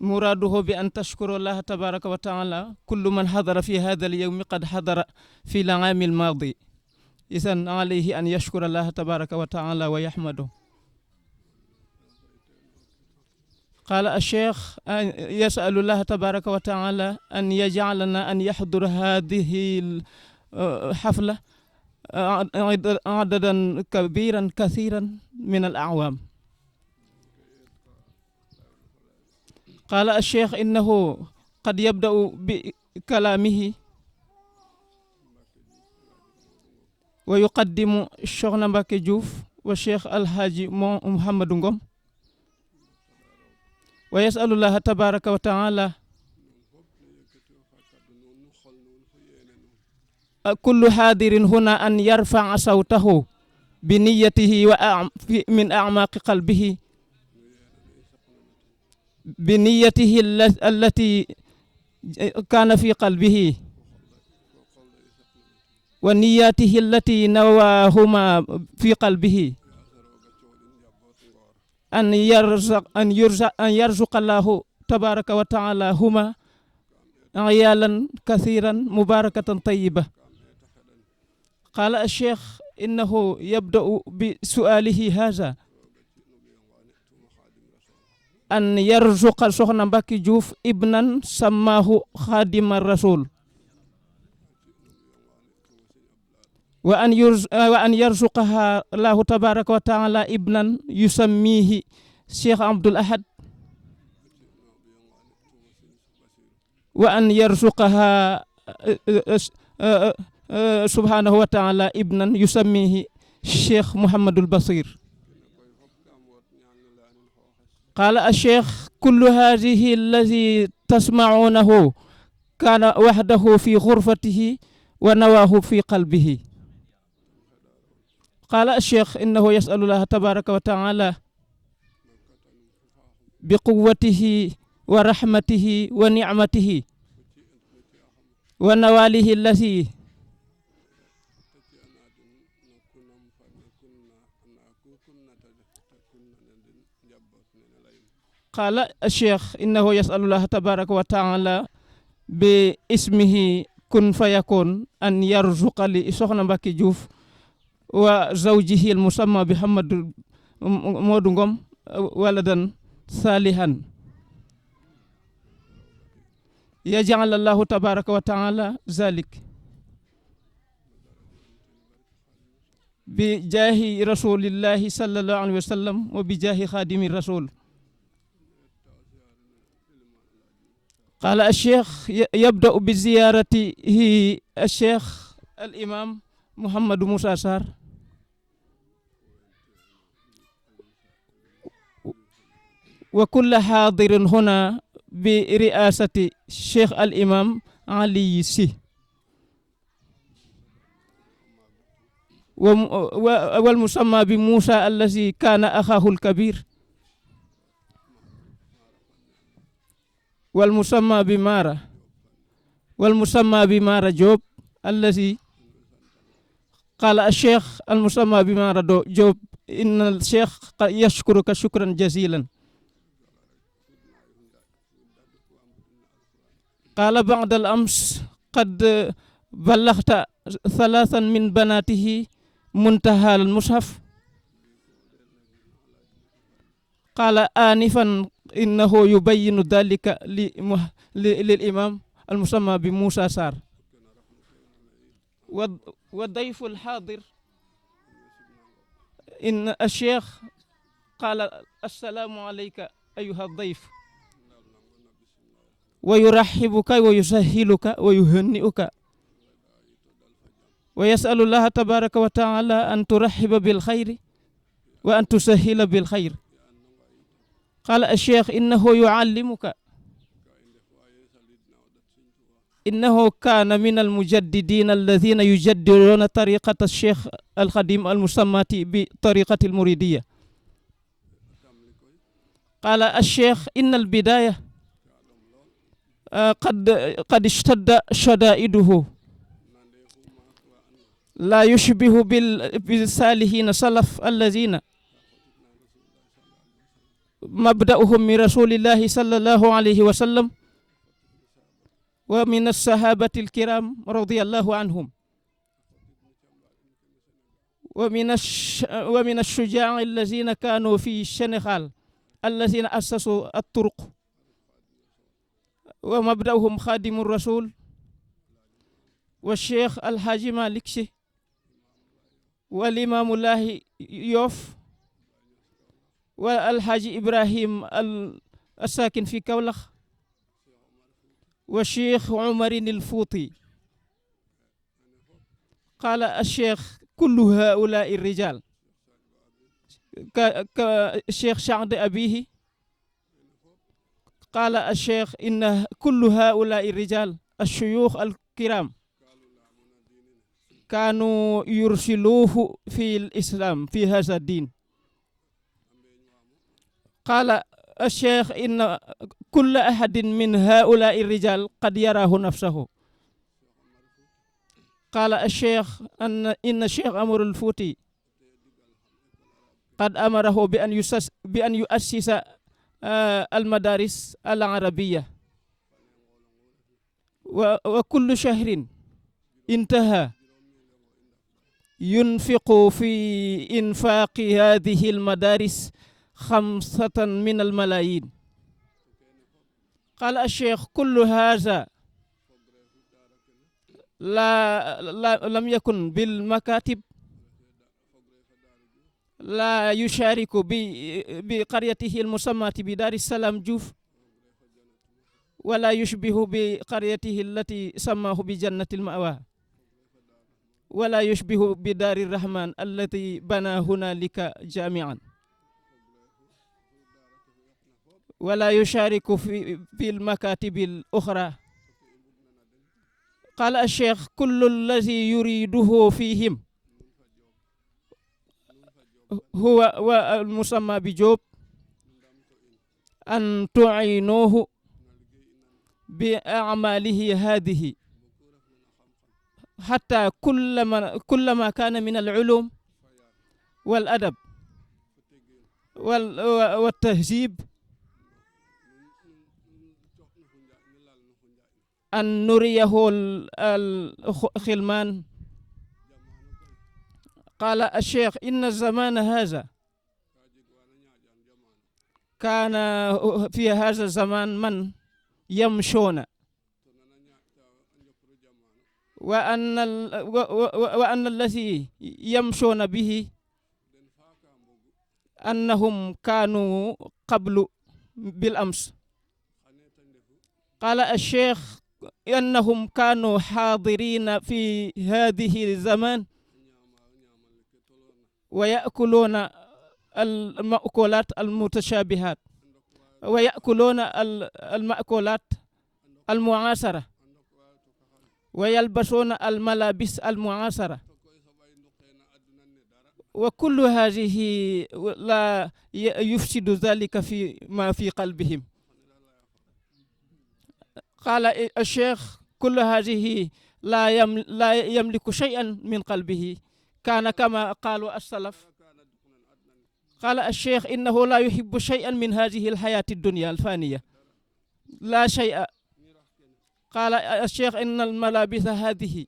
Speaker 2: مراده بأن تشكر الله تبارك وتعالى كل من حضر في هذا اليوم قد حضر في العام الماضي، إذن عليه أن يشكر الله تبارك وتعالى ويحمده. قال الشيخ يسأل الله تبارك وتعالى أن يجعلنا أن يحضر هذه الحفلة عددا كبيرا كثيرا من الأعوام. قال الشيخ إنه قد يبدأ بكلامه ويقدم الشيخ مباكي جوف والشيخ الحاج محمد نغوم، ويسأل الله تبارك وتعالى كل حاضر هنا أن يرفع صوته بنيته من أعماق قلبه، بنيته التي كان في قلبه ونياته التي نواهما في قلبه، أن يرزق الله تبارك وتعالى هما عيالا كثيرا مباركة طيبة. قال الشيخ إنه يبدأ بسؤاله هذا أن يرزق سخنا مباكي جوف ابنا سماه خادم الرسول، وأن يرزقها الله تبارك وتعالى ابنا يسميه شيخ عبد الأحد، وأن يرزقها سبحانه وتعالى ابنا يسميه الشيخ محمد البصير. قال الشيخ كل هذه الذي تسمعونه كان وحده في غرفته ونواه في قلبه. قال الشيخ إنه يسأل الله تبارك وتعالى بقوته ورحمته ونعمته ونواله التي قال الشيخ إنه يسأل الله تبارك وتعالى باسمه كن فيكون أن يرزق لسخنا مباكي جوف وزوجه المسمى بحمد مودنغم ولدا صالحا، يجعل الله تبارك وتعالى ذلك بجاه رسول الله صلى الله عليه وسلم وبجاه خادم الرسول. قال الشيخ يبدأ بزيارته الشيخ الإمام محمد موسى سار وكل حاضر هنا برئاسة الشيخ الإمام علي سي والمسمى بموسى الذي كان أخاه الكبير، والمسمى بمارة جوب الذي قال الشيخ المسمى بمارة جوب إن الشيخ يشكرك شكرا جزيلا. قال بعد الأمس قد بلغت 3 من بناته منتهى المصحف. قال آنفا إنه يبين ذلك للإمام المسمى بموسى سار. والضيف الحاضر إن الشيخ قال السلام عليك أيها الضيف، ويرحبك ويسهلك ويهنئك، ويسأل الله تبارك وتعالى أن ترحب بالخير وأن تسهل بالخير. قال الشيخ إنه يعلمك إنه كان من المجددين الذين يجددون طريقة الشيخ الخديم المسمى بطريقة المريدية. قال الشيخ إن البداية قد اشتد شدائده لا يشبه بالصالحين سلف الذين مبدأهم من رسول الله صلى الله عليه وسلم ومن الصحابة الكرام رضي الله عنهم ومن الشجاع الذين كانوا في السنغال الذين أسسوا الطرق ومبدأهم خادم الرسول والشيخ الحاج مالك سي والإمام الله يوف والحاج إبراهيم الساكن في كولخ والشيخ عمر الفوطي. قال الشيخ كل هؤلاء الرجال كالشيخ سعد أبيه. قال الشيخ إن كل هؤلاء الرجال الشيوخ الكرام كانوا يرسلوه في الإسلام في هذا الدين. قال الشيخ إن كل أحد من هؤلاء الرجال قد يراه نفسه. قال الشيخ إن الشيخ عمر الفوطي قد أمره بأن يؤسس المدارس العربية وكل شهر انتهى ينفق في إنفاق هذه المدارس 5 من الملايين. قال الشيخ كل هذا لم يكن بالمكاتب، لا يشارك بقريته المسمى بدار السلام جوف، ولا يشبه بقريته التي سماه بجنة المأوى، ولا يشبه بدار الرحمن التي بنى هنالك جامعا، ولا يشارك في المكاتب الأخرى. قال الشيخ كل الذي يريده فيهم هو المسمى بجوب أن تعينوه بأعماله هذه حتى كلما كان من العلوم والأدب والتهذيب أن نريه الخلمان. قال الشيخ إن الزمان هذا كان في هذا الزمان من يمشون، وأن الذي يمشون به أنهم كانوا قبل بالأمس. قال الشيخ أنهم كانوا حاضرين في هذه الزمان ويأكلون المأكولات المتشابهات ويأكلون المأكولات المعاصرة ويلبسون الملابس المعاصرة، وكل هذه لا يفسد ذلك في ما في قلبهم. قال الشيخ كل هذه لا يملك شيئا من قلبه، كان كما قالوا السلف. قال الشيخ إنه لا يحب شيئا من هذه الحياة الدنيا الفانية، لا شيء. قال الشيخ إن الملابس هذه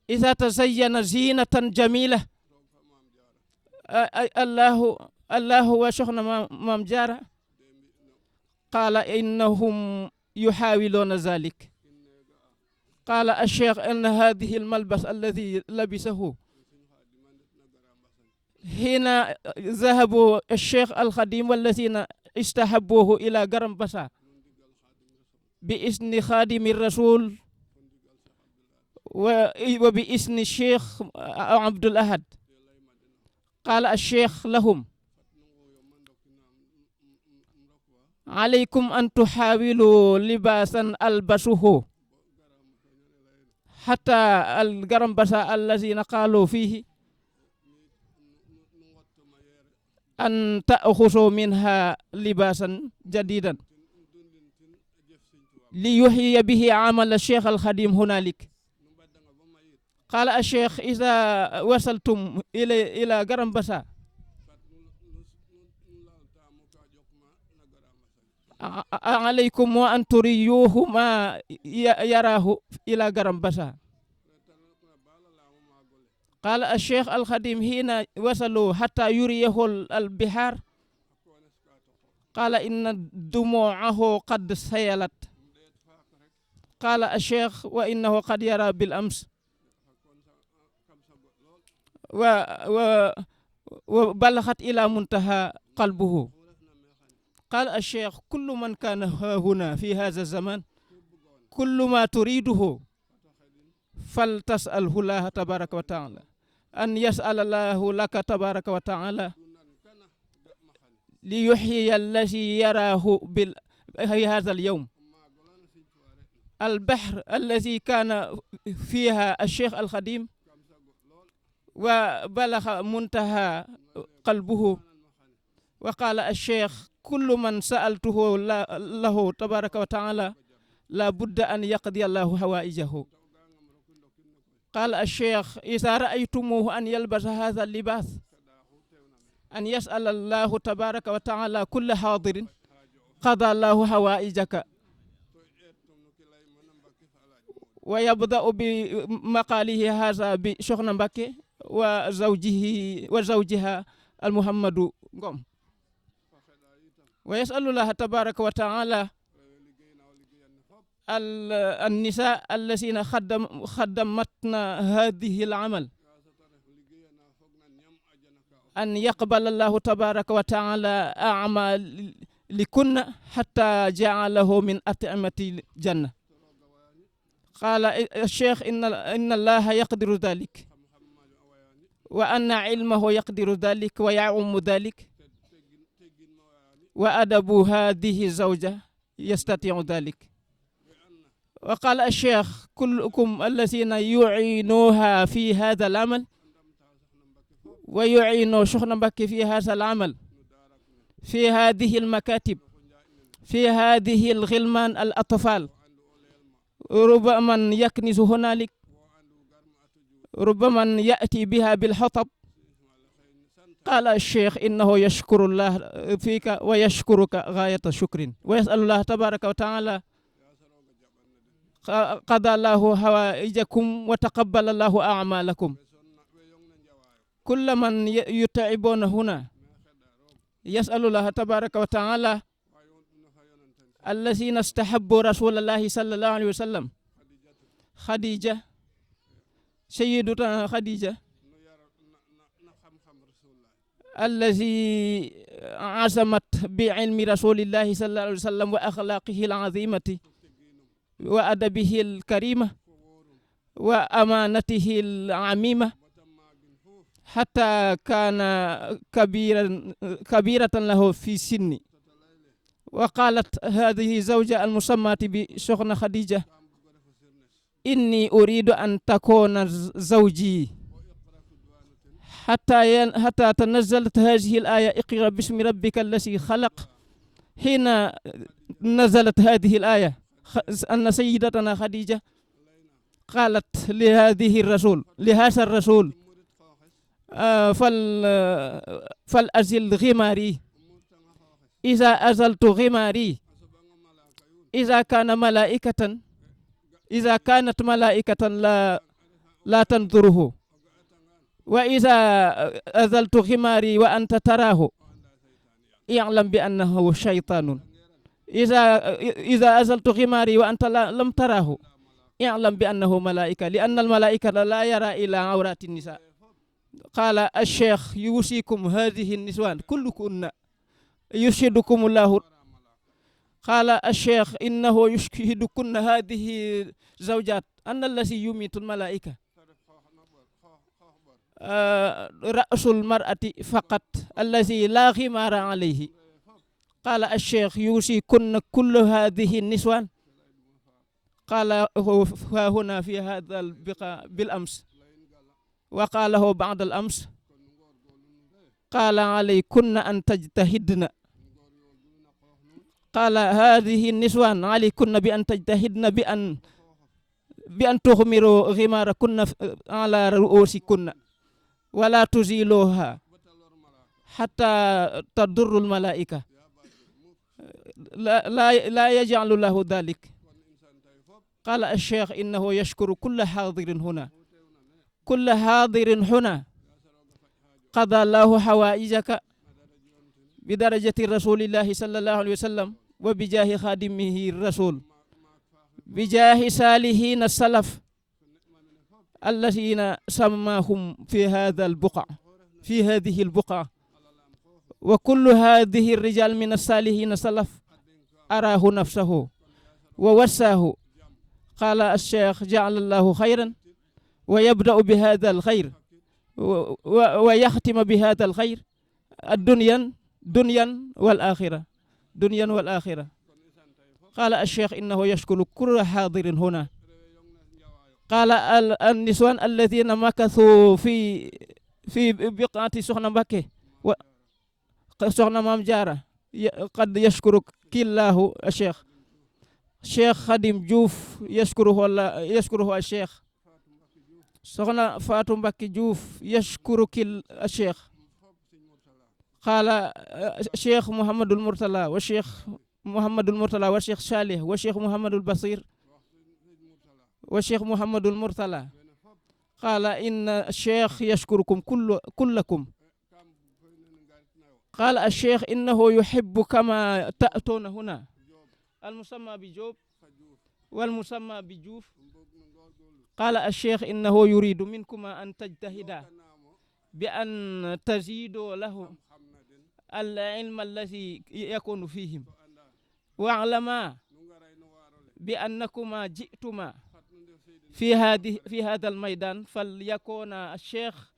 Speaker 2: إذا تزين زينة جميلة الله وشيخنا مام جارة قال إنهم يحاولون ذلك. قال الشيخ أن هذه الملبس الذي لبسه هنا ذهبوا الشيخ الخديم والذين استحبوه إلى غرمبسا بإذن خادم الرسول وبإذن الشيخ عبد الأحد. قال الشيخ لهم عليكم أن تحاولوا لباسا ألبسه حتى الغرمبسا الذين قالوا فيه أن تأخذوا منها لباسا جديدا ليحيي به عمل الشيخ الخديم هنالك. قال الشيخ إذا وصلتم إلى غرمبسا عليكم وأن تريوه ما يراه إلى قرنبسة. قال الشيخ الخديم حين وصلوا حتى يريه البحار قال إن دموعه قد سيلت. قال الشيخ وإنه قد يرى بالأمس وبلغت إلى منتهى قلبه. قال الشيخ كل من كان هنا في هذا الزمان كل ما تريده فلتسأله الله تبارك وتعالى أن يسأل الله لك تبارك وتعالى ليحيي الذي يراه في هذا اليوم. البحر الذي كان فيها الشيخ الخديم وبلغ منتهى قلبه. وقال الشيخ كل من سألته له تبارك وتعالى لا بد أن يقضي الله حوائجه. قال الشيخ إذا رأيتموه أن يلبس هذا اللباس أن يسأل الله تبارك وتعالى كل حاضر قضى الله حوائجك. ويبدأ بمقاله هذا بشيخنا مبكي وزوجها المحمد قم. ويسأل الله تبارك وتعالى النساء الذين خدمتنا هذه العمل أن يقبل الله تبارك وتعالى أعمال لكن حتى جعله من أطعمة الجنة. قال الشيخ إن الله يقدر ذلك وأن علمه يقدر ذلك ويعم ذلك وأدب هذه الزوجة يستطيع ذلك. وقال الشيخ كلكم الذين يعينوها في هذا العمل ويعينوا شيخنا مبكي في هذا العمل في هذه المكاتب في هذه الغلمان الأطفال ربما يكنز هنالك ربما يأتي بها بالحطب. قال الشيخ إنه يشكر الله فيك ويشكرك غاية شكر ويسأل الله تبارك وتعالى قضى الله حوائجكم وتقبل الله أعمالكم. كل من يتعبون هنا يسأل الله تبارك وتعالى الذين استحبوا رسول الله صلى الله عليه وسلم خديجة سيدتنا خديجة الذي عزمت بعلم رسول الله صلى الله عليه وسلم وأخلاقه العظيمة وأدبه الكريمة وأمانته العميمة حتى كان كبيرة له في سن. وقالت هذه زوجة المسماة بشيخنا خديجة إني أريد أن تكون زوجي حتى تنزلت هذه الآية اقرأ باسم ربك الذي خلق. حين نزلت هذه الآية أن سيدتنا خديجة قالت لهذا الرسول فالأزل غماري إذا أزلت غماري إذا كانت ملائكة لا تنظره وإذا أزلت غماري وأنت تراه اعلم بأنه شيطان. إذا أزلت غماري وأنت لم تراه اعلم بأنه ملائكة لأن الملائكة لا يرى إلى عورات النساء. قال الشيخ يوصيكم هذه النسوان كلكن يشهدكم الله. قال الشيخ إنه يشهدكن هذه زوجات أن الذي يميت الملائكة رأس المرأة فقط الذي لا غمار عليه. قال الشيخ يوصيكن كل هذه النسوان. قال هنا في هذا البقاء بالأمس وقاله بعد الأمس قال عليكن أن تجتهدن. قال هذه النسوان عليكن بأن تجتهدن بأن تغمروا غماركن على رؤوسكن ولا تزيلوها حتى تضر الملائكة. لا يجعل له ذلك. قال الشيخ إنه يشكر كل حاضر هنا، كل حاضر هنا قضى الله حوائجك بدرجة رسول الله صلى الله عليه وسلم وبجاه خادمه الرسول، بجاه صالحين السلف الذين سماهم في هذا البقع، في هذه البقعة. وكل هذه الرجال من الصالحين السلف أراه نفسه ووساه. قال الشيخ جعل الله خيرا، ويبدأ بهذا الخير ويختم بهذا الخير دنيا والآخرة، دنيا والآخرة. قال الشيخ إنه يشكر كل حاضر هنا. قال النسوان الذين مكثوا في بقعة سخنة مكة سخنة مام جارة قد يشكرك كله الشيخ. شيخ خادم جوف يشكره الشيخ. سخنة فاطمة بكي جوف يشكرك الشيخ. قال الشيخ محمد المرتلى والشيخ محمد المرتلى والشيخ صالح والشيخ محمد البصير والشيخ محمد المرتلى. قال إن الشيخ يشكركم كلكم. قال الشيخ إنه يحب كما تأتون هنا، المسمى بجوب والمسمى بجوف. قال الشيخ إنه يريد منكما أن تجتهدا بأن تزيدوا له العلم الذي يكون فيهم، واعلما بأنكما جئتما في هذا الميدان، فليكون الشيخ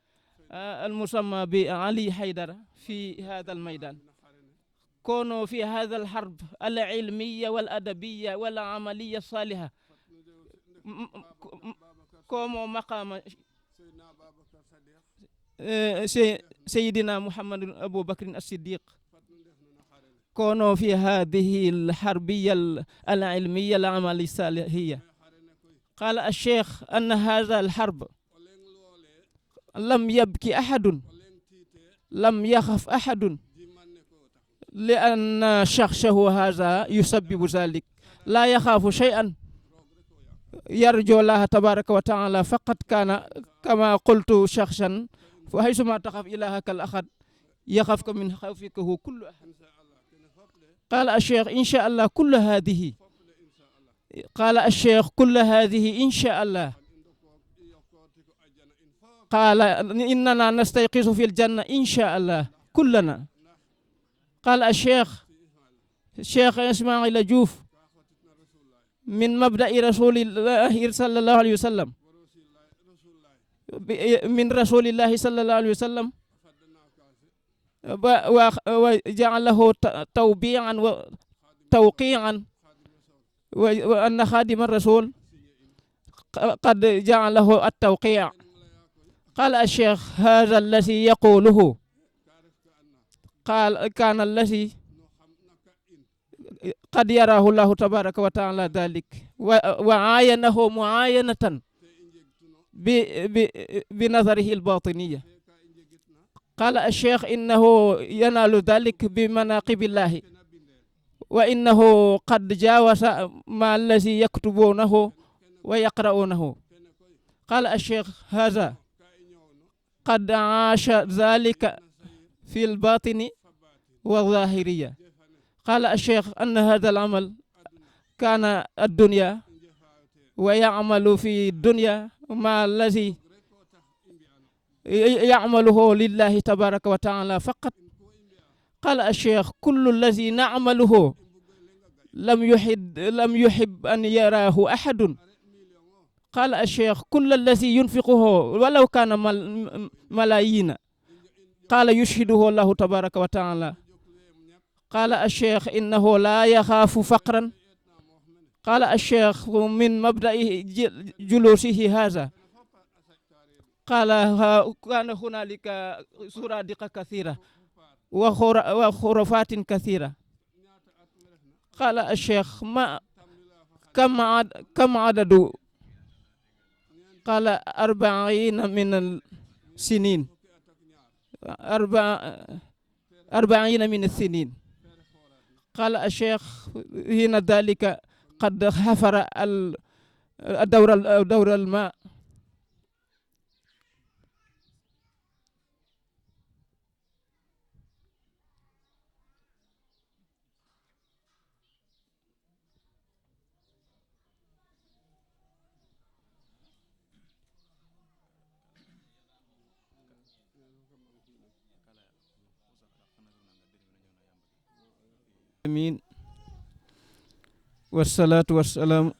Speaker 2: المسمى بعلي حيدر في هذا الميدان. كونوا في هذا الحرب العلمية والأدبية والعملية الصالحة، كونوا مقام سيدنا محمد أبو بكر الصديق، كونوا في هذه الحربية العلمية العملية الصالحية. قال الشيخ أن هذا الحرب لم يبكي أحد، لم يخف أحد، لأن شخصه هذا يسبب ذلك، لا يخاف شيئا، يرجو الله تبارك وتعالى فقط. كان كما قلت شخصا وحيثما تخاف إلهك الأحد يخافك من خوفك كل أحد. قال الشيخ إن شاء الله كل هذه، قال الشيخ كل هذه إن شاء الله. قال إننا نستيقظ في الجنة إن شاء الله كلنا. قال الشيخ إسماعيل جوف من مبدأ رسول الله صلى الله عليه وسلم، من رسول الله صلى الله عليه وسلم، وجعله توبيعا وتوقيعا، وأن خادم الرسول قد جعله التوقيع. قال الشيخ هذا الذي يقوله قال كان الذي قد يراه الله تبارك وتعالى ذلك وعاينه معاينة بنظره الباطنية. قال الشيخ إنه ينال ذلك بمناقب الله، وإنه قد جاوز ما الذي يكتبونه ويقرؤونه. قال الشيخ هذا قد عاش ذلك في الباطن والظاهرية. قال الشيخ أن هذا العمل كان الدنيا ويعمل في الدنيا ما الذي يعمله لله تبارك وتعالى فقط. قال الشيخ كل الذي نعمله لم يحب أن يراه أحد. قال الشيخ كل الذي ينفقه ولو كان ملايين قال يشهده الله تبارك وتعالى. قال الشيخ إنه لا يخاف فقرا. قال الشيخ من مبدأ جلوسه هذا قال كان هنالك سرادق كثيرة وخرافات كثيرة. قال الشيخ ما كم عدد؟ قال 40 من السنين، 40 من السنين. قال الشيخ حين ذلك قد حفر دور الماء. آمين. والصلاة والسلام.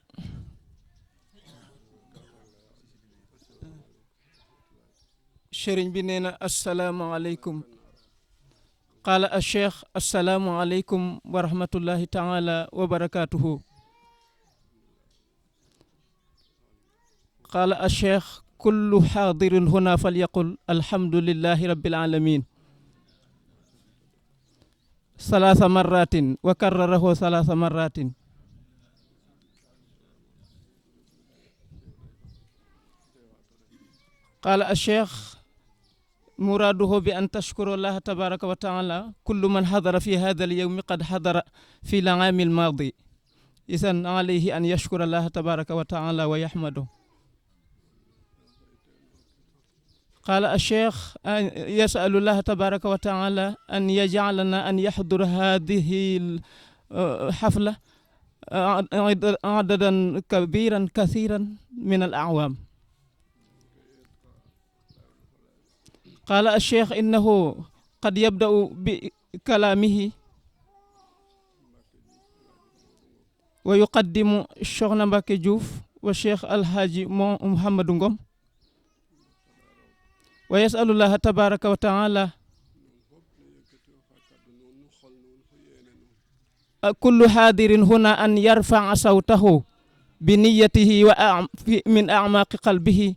Speaker 2: sëriñ bi nee na asalaamualeykum. qaala alcheikh asalaamualeykum wa rahmatullahi taala wa barakatuhu. qaala alcheikh kullu xaadirin huna falyaqul alhamdulillahi rabbil alamin ثلاث مرات وكرره ثلاث مرات. قال الشيخ مراده بأن تشكر الله تبارك وتعالى كل من حضر في هذا اليوم قد حضر في العام الماضي، إذن عليه أن يشكر الله تبارك وتعالى ويحمده. قال الشيخ يسأل الله تبارك وتعالى أن يجعلنا أن يحضر هذه الحفلة عددا كبيرا كثيرا من الأعوام. قال الشيخ إنه قد يبدأ بكلامه ويقدم الشيخ مباكي جوف والشيخ الحاج محمد نغوم، ويسأل الله تبارك وتعالى كل حاضر هنا أن يرفع صوته بنيته من أعماق قلبه،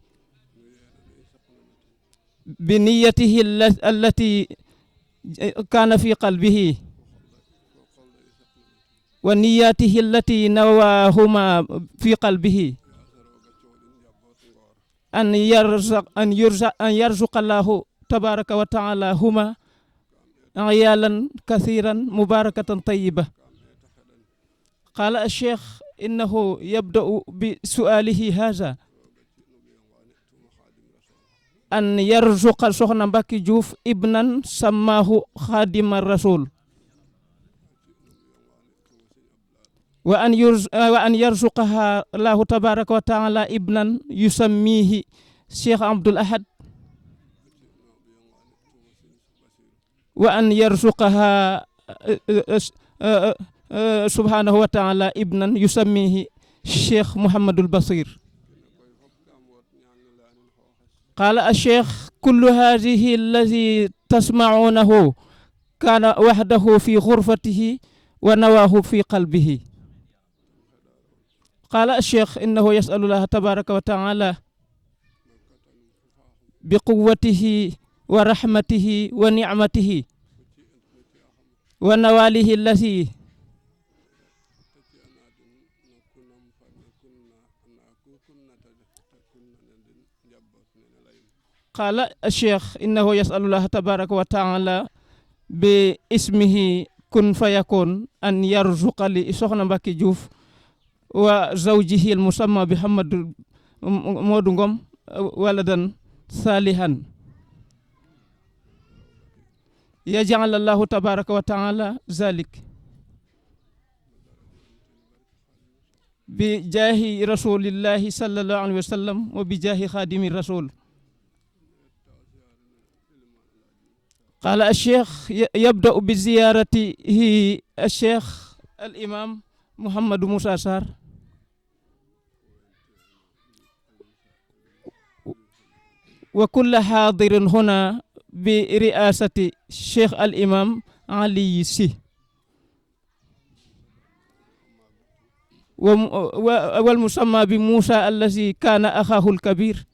Speaker 2: بنيته التي كان في قلبه ونياته التي نواهما في قلبه، أن يرزق الله تبارك وتعالى هما عيالا كثيرا مباركة طيبة. قال الشيخ إنه يبدأ بسؤاله هذا أن يرزق سخنا مباكي جوف ابنا سماه خادم الرسول، وأن يرزقها الله تبارك وتعالى ابنا يسميه الشيخ عبد الأحد، وأن يرزقها سبحانه وتعالى ابنا يسميه الشيخ محمد البصير. قال الشيخ كل هذه الذي تسمعونه كان وحده في غرفته ونواه في قلبه. قال الشيخ إنه يسأل الله تبارك وتعالى بقوته ورحمته ونعمته ونواله التي قال الشيخ إنه يسأل الله تبارك وتعالى باسمه كن فيكون أن يرزق لسخنا مباكي جوف وزوجه المسمى بحمد مودنغم ولدا صالحا، يجعل الله تبارك وتعالى ذلك بجاه رسول الله صلى الله عليه وسلم وبجاه خادم الرسول. قال الشيخ يبدأ بزيارته الشيخ الإمام محمد موسى سار، وكل حاضر هنا برئاسة الشيخ الإمام علي سي، والمسمى بموسى الذي كان أخاه الكبير،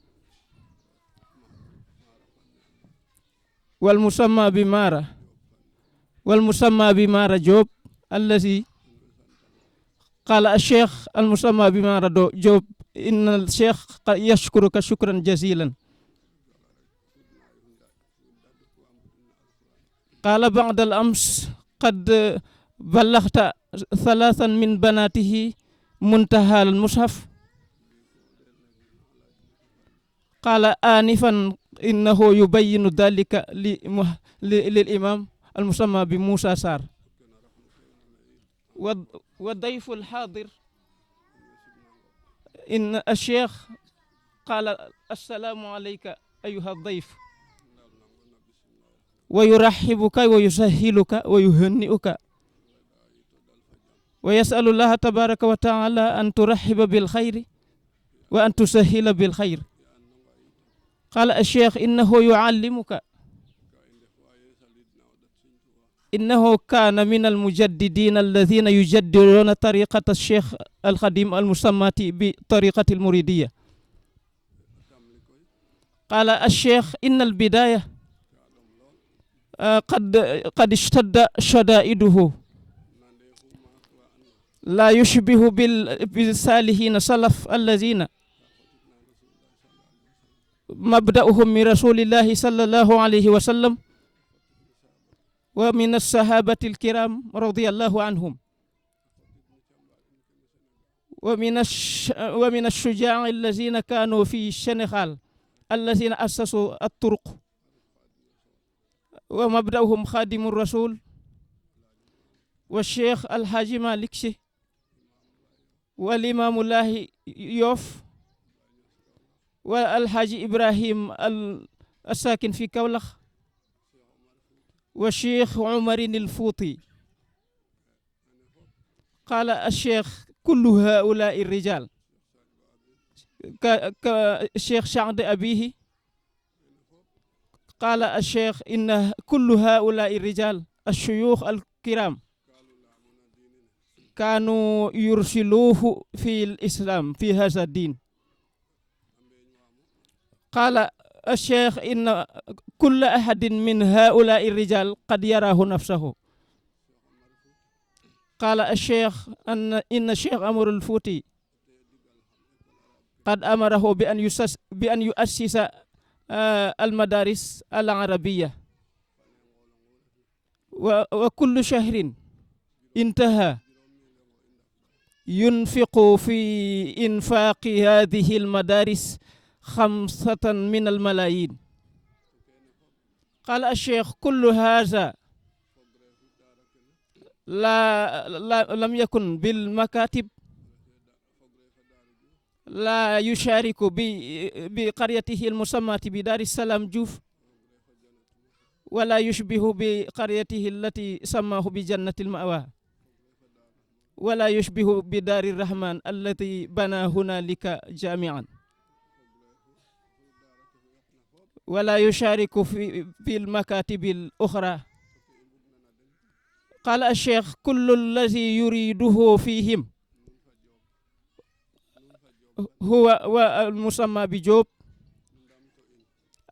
Speaker 2: والمسمى بمارا، والمسمى بمارا جوب الذي قال الشيخ المسمى بمارا جوب إن الشيخ يشكرك شكرا جزيلا. قال بعد الأمس قد بلغت ثلاثا من بناته منتهى المصحف. قال آنفا إنه يبين ذلك للإمام المسمى بموسى سار. والضيف الحاضر إن الشيخ قال السلام عليك أيها الضيف، ويرحبك ويسهلك ويهنئك، ويسأل الله تبارك وتعالى أن ترحب بالخير وأن تسهل بالخير. قال الشيخ إنه يعلمك إنه كان من المجددين الذين يجددون طريقة الشيخ الخديم المسمى بطريقة المريدية. قال الشيخ إن البداية قد اشتد شدائده، لا يشبه بالصالحين سلف الذين مبدأهم من رسول الله صلى الله عليه وسلم ومن الصحابة الكرام رضي الله عنهم، ومن الشجاع الذين كانوا في السنغال الذين أسسوا الطرق، ومبدأهم خادم الرسول والشيخ الحاج مالك شي والإمام الله يوف والحاج إبراهيم الساكن في كولخ والشيخ عمر الفوطي. قال الشيخ كل هؤلاء الرجال كالشيخ سعد أبيه. قال الشيخ إن كل هؤلاء الرجال الشيوخ الكرام كانوا يرسلوه في الإسلام في هذا الدين. قال الشيخ إن كل أحد من هؤلاء الرجال قد يراه نفسه. قال الشيخ إن الشيخ عمر الفوطي قد أمره بأن يؤسس المدارس العربية، وكل شهر انتهى ينفق في إنفاق هذه المدارس 5 من الملايين. قال الشيخ كل هذا لم يكن بالمكاتب، لا يشارك بقريته المسمى بدار السلام جوف، ولا يشبه بقريته التي سماه بجنة المأوى، ولا يشبه بدار الرحمن التي بنى هنالك جامعا، ولا يشارك في المكاتب الأخرى. قال الشيخ كل الذي يريده فيهم هو المسمى بجوب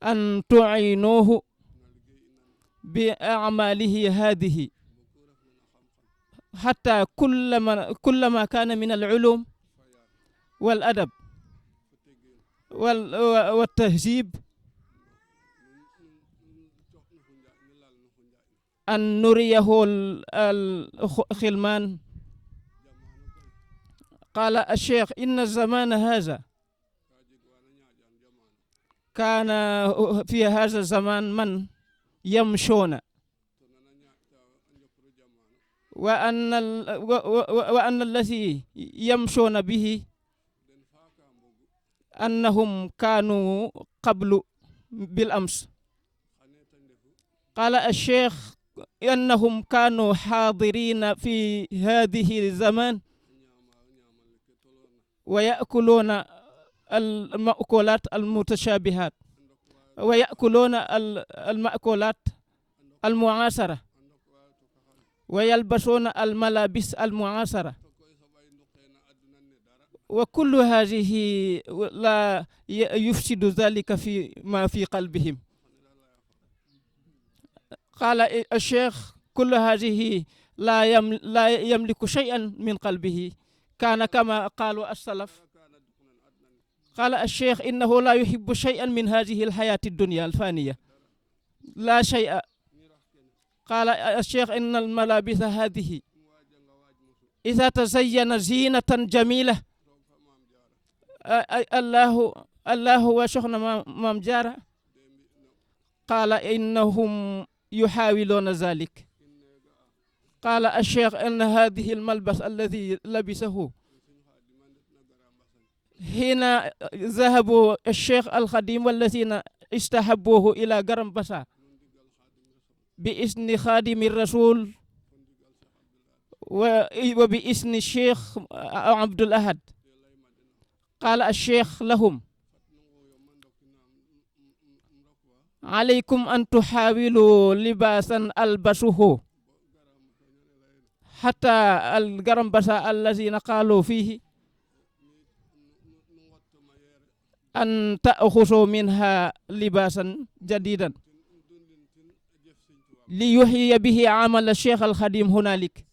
Speaker 2: أن تعينوه بأعماله هذه، حتى كل ما كان من العلوم والأدب والتهذيب أن نريه الخلمان. قال الشيخ إن الزمان هذا كان في هذا الزمان من يمشون، وأن الذي يمشون به أنهم كانوا قبل بالأمس. قال الشيخ أنهم كانوا حاضرين في هذه الزمان ويأكلون المأكولات المتشابهات، ويأكلون المأكولات المعاصرة، ويلبسون الملابس المعاصرة، وكل هذه لا يفسد ذلك ما في قلبهم. قال الشيخ كل هذه لا يملك شيئا من قلبه، كان كما قالوا السلف. قال الشيخ إنه لا يحب شيئا من هذه الحياة الدنيا الفانية، لا شيء. قال الشيخ إن الملابس هذه إذا تزين زينة جميلة الله وشيخنا مام جارة قال إنهم يحاولون ذلك. قال الشيخ إن هذه الملبس الذي لبسه هنا ذهبوا الشيخ الخديم والذين استحبوه إلى قرم بسا بإذن خادم الرسول وبإذن الشيخ عبد الأحد. قال الشيخ لهم عليكم أن تحاولوا لباسا ألبسه حتى القرم بسا الذين قالوا فيه أن تأخذوا منها لباسا جديدا ليحيي به عمل الشيخ الخديم هنالك.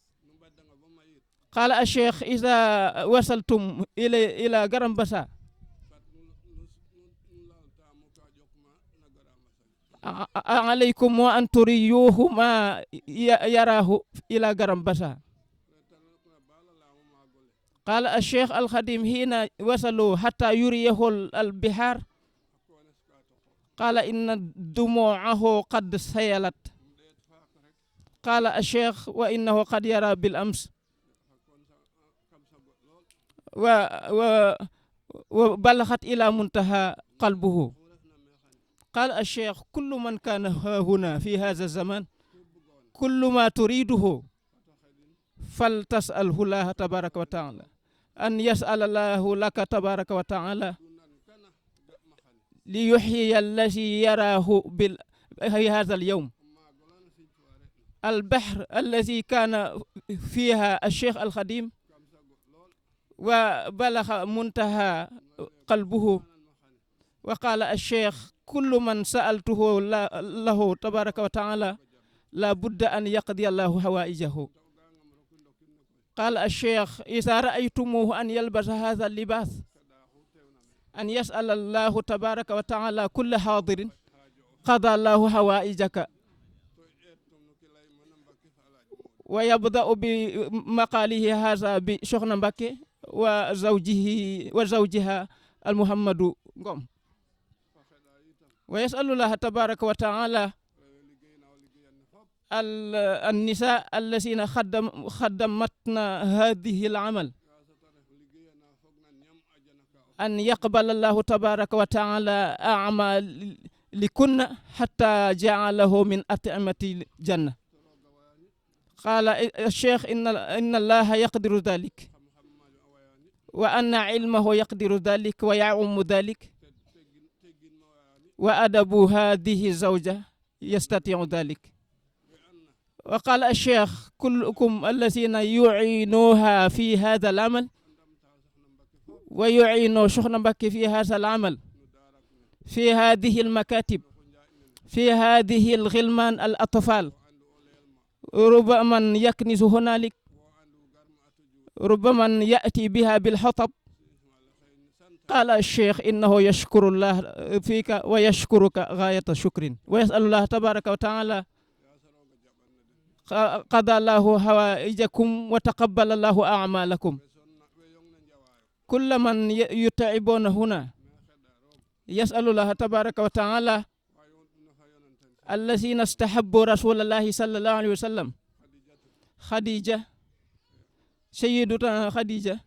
Speaker 2: قال الشيخ إذا وصلتم إلى قرم بسا عليكم وأن تريوه ما يراه إلى قرم بسا. قال الشيخ الخديم هنا وصلوا حتى يريه البحار قال إن دموعه قد سيلت. قال الشيخ وإنه قد يرى بالأمس وبلغت إلى منتهى قلبه. قال الشيخ كل من كان هنا في هذا الزمان كل ما تريده فلتسأله الله تبارك وتعالى أن يسأل الله لك تبارك وتعالى ليحيي الذي يراه في هذا اليوم. البحر الذي كان فيها الشيخ الخديم وبلغ منتهى قلبه. وقال الشيخ كل من سألته له تبارك وتعالى لا بد أن يقضي الله حوائجه. قال الشيخ إذا رأيتموه أن يلبس هذا اللباس أن يسأل الله تبارك وتعالى كل حاضر قضى الله حوائجك. ويبدأ بمقاله هذا بشيخنا مبكي وزوجها المحمد قم. ويسأل الله تبارك وتعالى النساء الذين خدمتنا هذه العمل أن يقبل الله تبارك وتعالى أعمال لكن حتى جعله من أطعمة الجنة. قال الشيخ إن الله يقدر ذلك وأن علمه يقدر ذلك ويعم ذلك وأدب هذه الزوجة يستطيع ذلك. وقال الشيخ كلكم الذين يعينوها في هذا العمل ويعينوا شيخنا مبكي في هذا العمل في هذه المكاتب في هذه الغلمان الأطفال ربما يكنز هنالك ربما يأتي بها بالحطب. قال الشيخ إنه يشكر الله فيك ويشكرك غاية شكر ويسأل الله تبارك وتعالى قضى الله حوائجكم وتقبل الله أعمالكم. كل من يتعبون هنا يسأل الله تبارك وتعالى الذين استحبوا رسول الله صلى الله عليه وسلم خديجة سيدتنا خديجة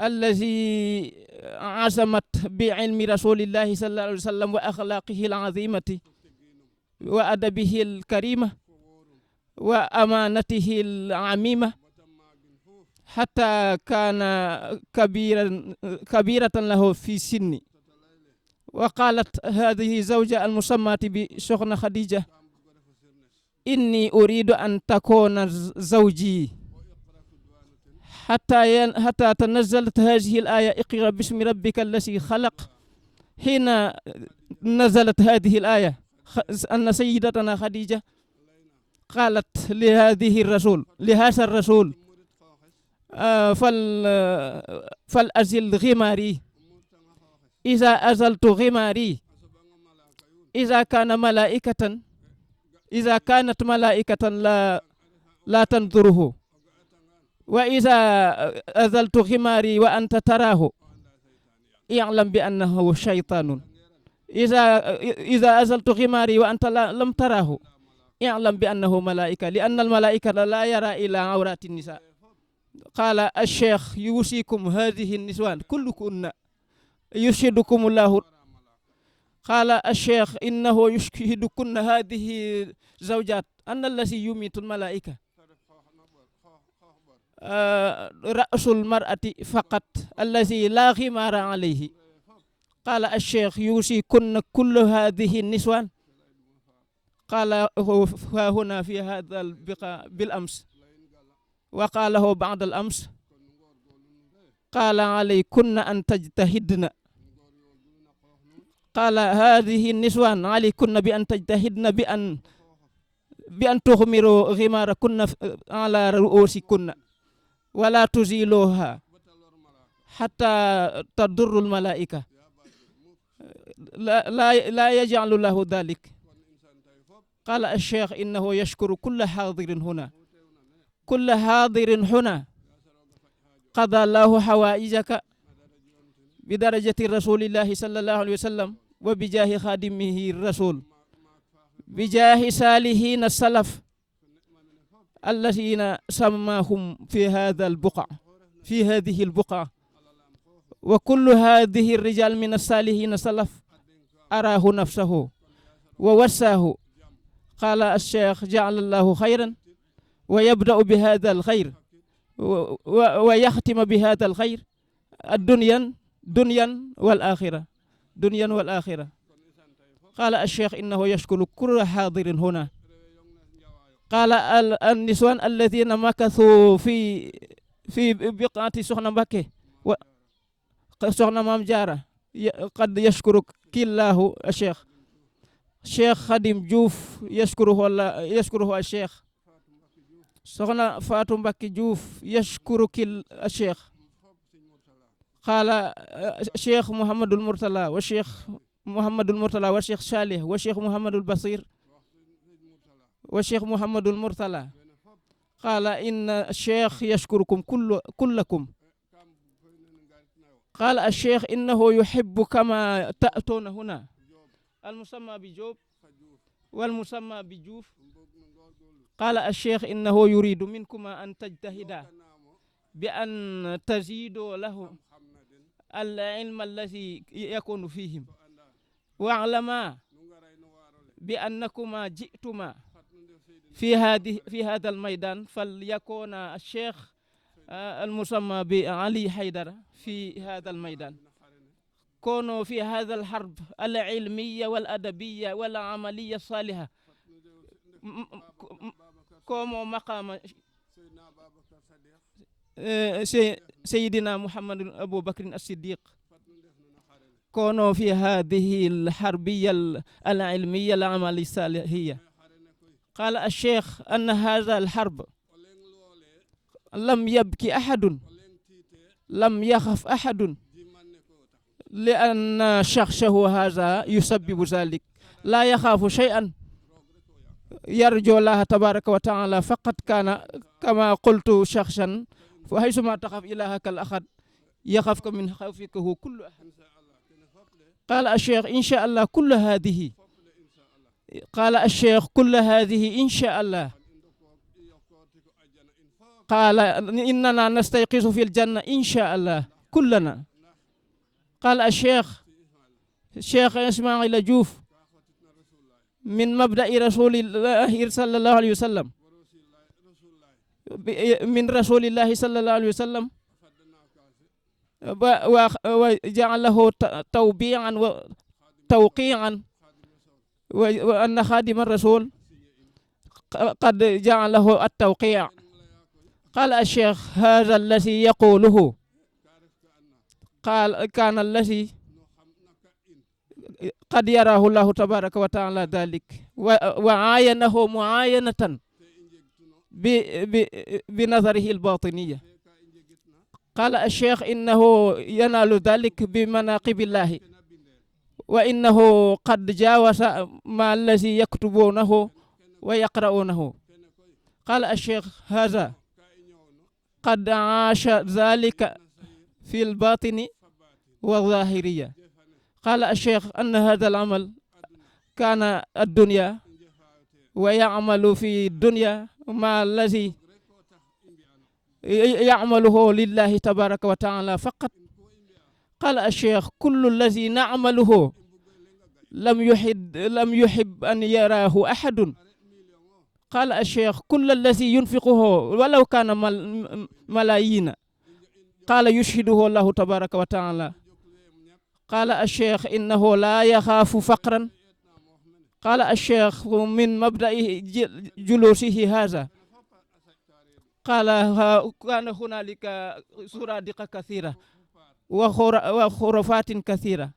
Speaker 2: الذي عزمت بعلم رسول الله صلى الله عليه وسلم وأخلاقه العظيمة وأدبه الكريمة وأمانته العميمة حتى كان كبيرة له في سن. وقالت هذه زوجة المسمى بشيخنا خديجة إني أريد أن تكون زوجي حتى تنزلت هذه الآية اقرأ باسم ربك الذي خلق. حين نزلت هذه الآية أن سيدتنا خديجة قالت لهذا الرسول فالأزل غماري إذا أزلت غماري إذا كانت ملائكة لا تنظره وإذا أزلت خماري وأنت تراه اعلم بأنه شيطان إذا أزلت خماري وأنت لم تراه اعلم بأنه ملائكة لأن الملائكة لا يرى إلى عورات النساء. قال الشيخ يوصيكم هذه النسوان كلكن يشهدكم الله. قال الشيخ إنه يشهدكن هذه زوجات أن الذي يميت الملائكة رأس المرأة فقط الذي لا غمار عليه. قال الشيخ يوصيكن كل هذه النسوان. قال هنا في هذا البقاء بالأمس وقاله بعد الأمس. قال عليكن أن تجتهدن. قال هذه النسوان عليكن بأن تجتهدن بأن تغمروا غماركن على رؤوسكن ولا تزيلوها حتى تضر الملائكة. لا يجعل له ذلك. قال الشيخ إنه يشكر كل حاضر هنا. كل حاضر هنا قضى الله حوائجك بدرجة رسول الله صلى الله عليه وسلم وبجاه خادمه الرسول بجاه صالحين السلف الذين سماهم في هذا البقع في هذه البقعة. وكل هذه الرجال من الصالحين السلف أراه نفسه ووساه. قال الشيخ جعل الله خيرا ويبدأ بهذا الخير ويختم بهذا الخير دنيا والآخرة دنيا والآخرة. قال الشيخ إنه يشكر كل حاضر هنا. قال النسوان الذين مكثوا في بقعة سخنة مكة سخنة مامجارة قد يشكرك كله الشيخ. شيخ خادم جوف يشكره الشيخ. سخنة فاطمة بكي جوف يشكرك الشيخ. قال الشيخ محمد المرتضى والشيخ محمد المرتضى والشيخ صالح والشيخ محمد البصير والشيخ محمد المرتضى. قال إن الشيخ يشكركم كلكم. قال الشيخ إنه يحب كما تأتون هنا المسمى بجوب والمسمى بجوف. قال الشيخ إنه يريد منكما أن تجتهدا بأن تزيدوا له العلم الذي يكون فيهم واعلما بأنكما جئتما في هذا الميدان فليكون الشيخ المسمى بعلي حيدر في هذا الميدان. كونوا في هذا الحرب العلمية والأدبية والعملية الصالحة. كومو مقام سيدنا محمد أبو بكر الصديق. كونوا في هذه الحربية العلمية العملية الصالحية. قال الشيخ أن هذا الحرب لم يبكي أحد لم يخف أحد لأن شخصه هذا يسبب ذلك. لا يخاف شيئا يرجو الله تبارك وتعالى فقط. كان كما قلت شخصا وحيثما تخاف إلهك الأحد يخافك من خوفك كل أحد. قال الشيخ إن شاء الله كل هذه. قال الشيخ كل هذه إن شاء الله. قال إننا نستيقظ في الجنة إن شاء الله كلنا. قال الشيخ إسماعيل جوف من مبدأ رسول الله صلى الله عليه وسلم من رسول الله صلى الله عليه وسلم وجعله توبيعا وتوقيعا وأن خادم الرسول قد جعله التوقيع. قال الشيخ هذا الذي يقوله قال كان الذي قد يراه الله تبارك وتعالى ذلك وعاينه معاينة بنظره الباطنية. قال الشيخ إنه ينال ذلك بمناقب الله وإنه قد جاوز ما الذي يكتبونه ويقرؤونه. قال الشيخ هذا قد عاش ذلك في الباطن والظاهرية. قال الشيخ أن هذا العمل كان الدنيا ويعمل في الدنيا ما الذي يعمله لله تبارك وتعالى فقط. قال الشيخ كل الذي نعمله لم يحب أن يراه أحد. قال الشيخ كل الذي ينفقه ولو كان ملايين قال يشهده الله تبارك وتعالى. قال الشيخ إنه لا يخاف فقرا. قال الشيخ من مبدأ جلوسه هذا قال كان هنالك سرادق كثيرة وخرافات كثيرة.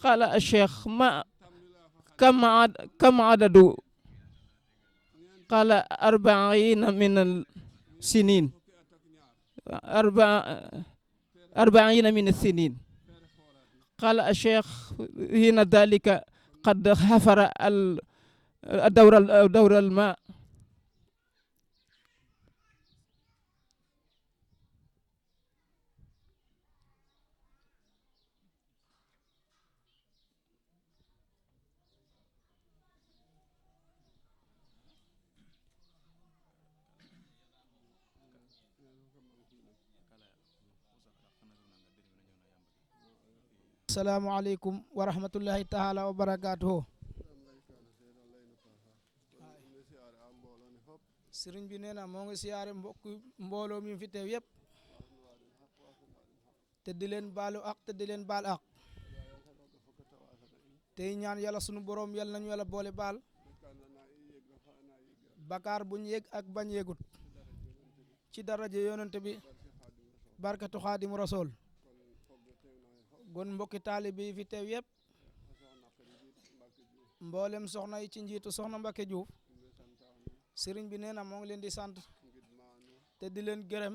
Speaker 2: قال الشيخ ما كم عدد؟ قال 40 من السنين. 40 من السنين. قال الشيخ هنا ذلك قد حفر دور الماء.
Speaker 3: Assalamu alaikum wa rahmatullahi ta'ala wa barakatuhu. Sëriñ bi nee na moo ngi siyaare mbokk mbooloo mi fi teew yëpp te di leen baalu ak te di leen baal ak tey ñaan yàlla sunu borom yàlla nañu yàlla boole baal bakaar buñ yëg ak bañ yëgut ci daraje yonent bi barkatu xaadimu rasool. gon mbokki taalibe yi fi teew yëpp mboolem soxna yi ci njiitu soxna Mbacke Diouf sëriñ bi nee na moo ngi leen di sant te di leen gërëm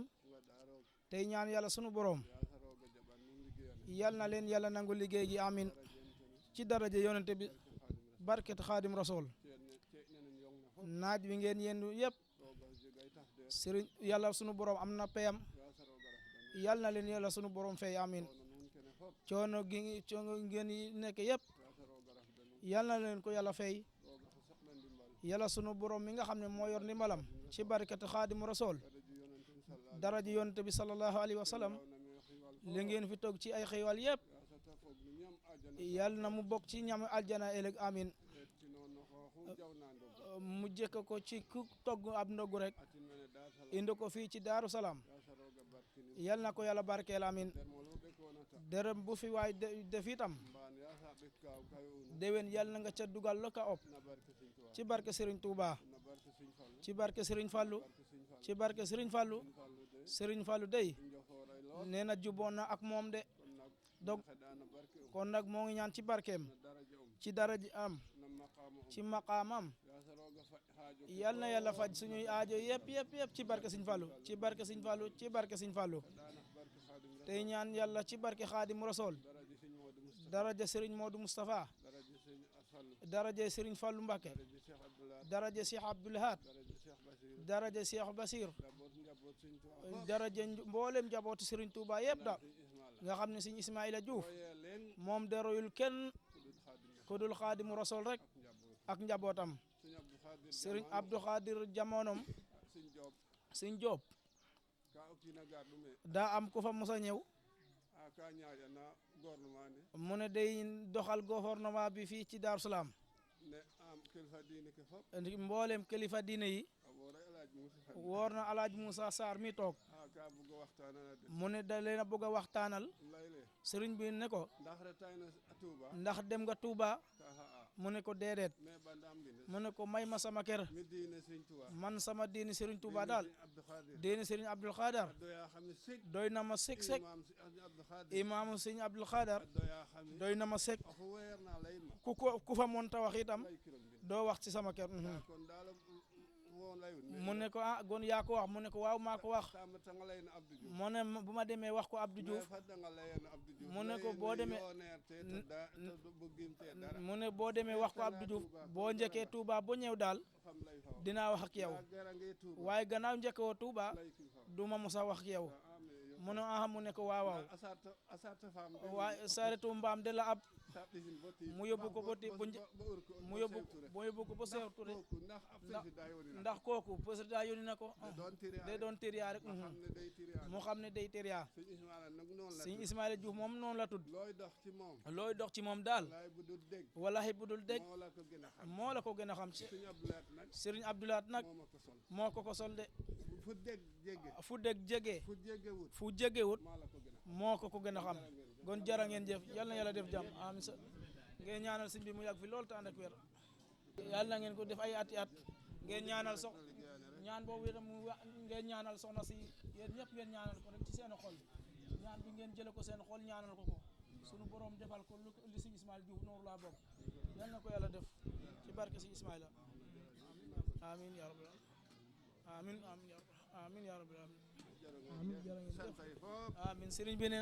Speaker 3: tey ñaan yàlla sunu borom yal na leen yàlla nangu liggéey gi amin ci daraja yonente bi barket xaadim rasool. naaj wi ngeen yendu yëpp sëriñ yàlla sunu borom am na payam yal na leen yàlla sunu borom fay amin coono ngeen yi nekk yëpp yal na leen ko yàlla fay yàlla sunu borom mi nga xam ne moo yor ndimbalam ci barkatu xaadimu rasool daraja yonent bi sallallahu alayhi wa sallam li ngeen fi toog ci ay xéewal yëpp yal na mu bokk ci ñam aljana ëllëg amin mu jëkk ko ci ku togg ab ndogu rek indi ko fii ci Daaru Salaam yal na ko yàlla barkeel amin dërëm bu fi waay def itam déwén yal na nga ca dugal lo ka op ci barke Serigne Touba ci barke Serigne Fallou ci barke Serigne Fallou Serigne Fallou dey nee na juboon na ak moom de donc kon nag moo ngi ñaan ci barkeem ci daraja am ci maqaamam yal na yàlla faj suñuy aajo yëpp ci barke Serigne Fallou ci barke Serigne Fallou ci barke Serigne Fallou tey ñaan yàlla ci barke Xaadimu Rasool daraja Serigne Modou Moustapha daraja Serigne Fallou Mbacké daraja Cheikh Abdoul Ahad daraja Cheikh Basir daraja mboolem njabootu Serigne Touba yëpp da nga xam ne Serigne Ismaïla Diouf moom de royul kenn ku dul Xaadimu Rasool rek ak njabootam Serigne Abdou Khadir jamonom Serigne Diop daa am ku fa musa ñëw mu ne day doxal gouvernement bi fii ci Daaru Salaam mboolem kilifa diine yi woor na Alaaji Moussa Sarr mi toog mu ne da leen a bëgg a waxtaanal sëriñ bi ne ko ndax dem nga Touba mu ne ko déedéet mu ne ko may ma sama kër man sama diini Serigne Touba daal diini Serigne Abdoul Khadar doy na ma sek imaamu Serigne Abdoul Khadar doy na ma sek ku fa monta wax itam doo wax ci sama kër mu ne ko ah gon yaa ko wax mu ne ko waaw maa ko wax mu ne bu ma demee wax ko Abdou Diouf mu ne ko boo demee mu ne boo demee wax ko Abdou Diouf boo njëkkee Touba ba ñëw daal dinaa wax ak yow waaye gannaaw njëkkoo Touba du ma mos a wax ak yow mu ne ah mu ne ko waaw waaw waaye saretu mbaam de la ab mu yóbbu ko ba mu yóbbu ko ba Seex Ture ndax kooku président yónni na ko day doon tiriyaa rek mu xam ne day tiriyaa sëñ Ismaïla Diouf moom noonu la tudd looy dox ci moom daal wallahi bu dul dégg moo la ko gën a xam ci Sëriñ Abdoulaat nag moo ko sol de fu dégg jege fu jegewut moo ko gën a xam gon jara ngeen jëf yal na yàlla def jàmm amin sa ngeen ñaanal sëñ bi mu yàgg fi loolu te ànd ak wér yal na ngeen ko def ay ati at ngeen ñaanal ñaan boobu itam ngeen ñaanal soxna si yéen ñëpp ngeen ñaanal ko rek ci seen xol ñaan bi ngeen jële ko seen xol ñaanal ko sunu borom defal ko li sëñ Ismaïla Diouf nooru laa bokk yal na ko yàlla def ci barke sëñ Ismaïla amin ya rabbal amin amin ya rabbal amin ya rabbal amin jërë ngeen jëf amin sëriñ bi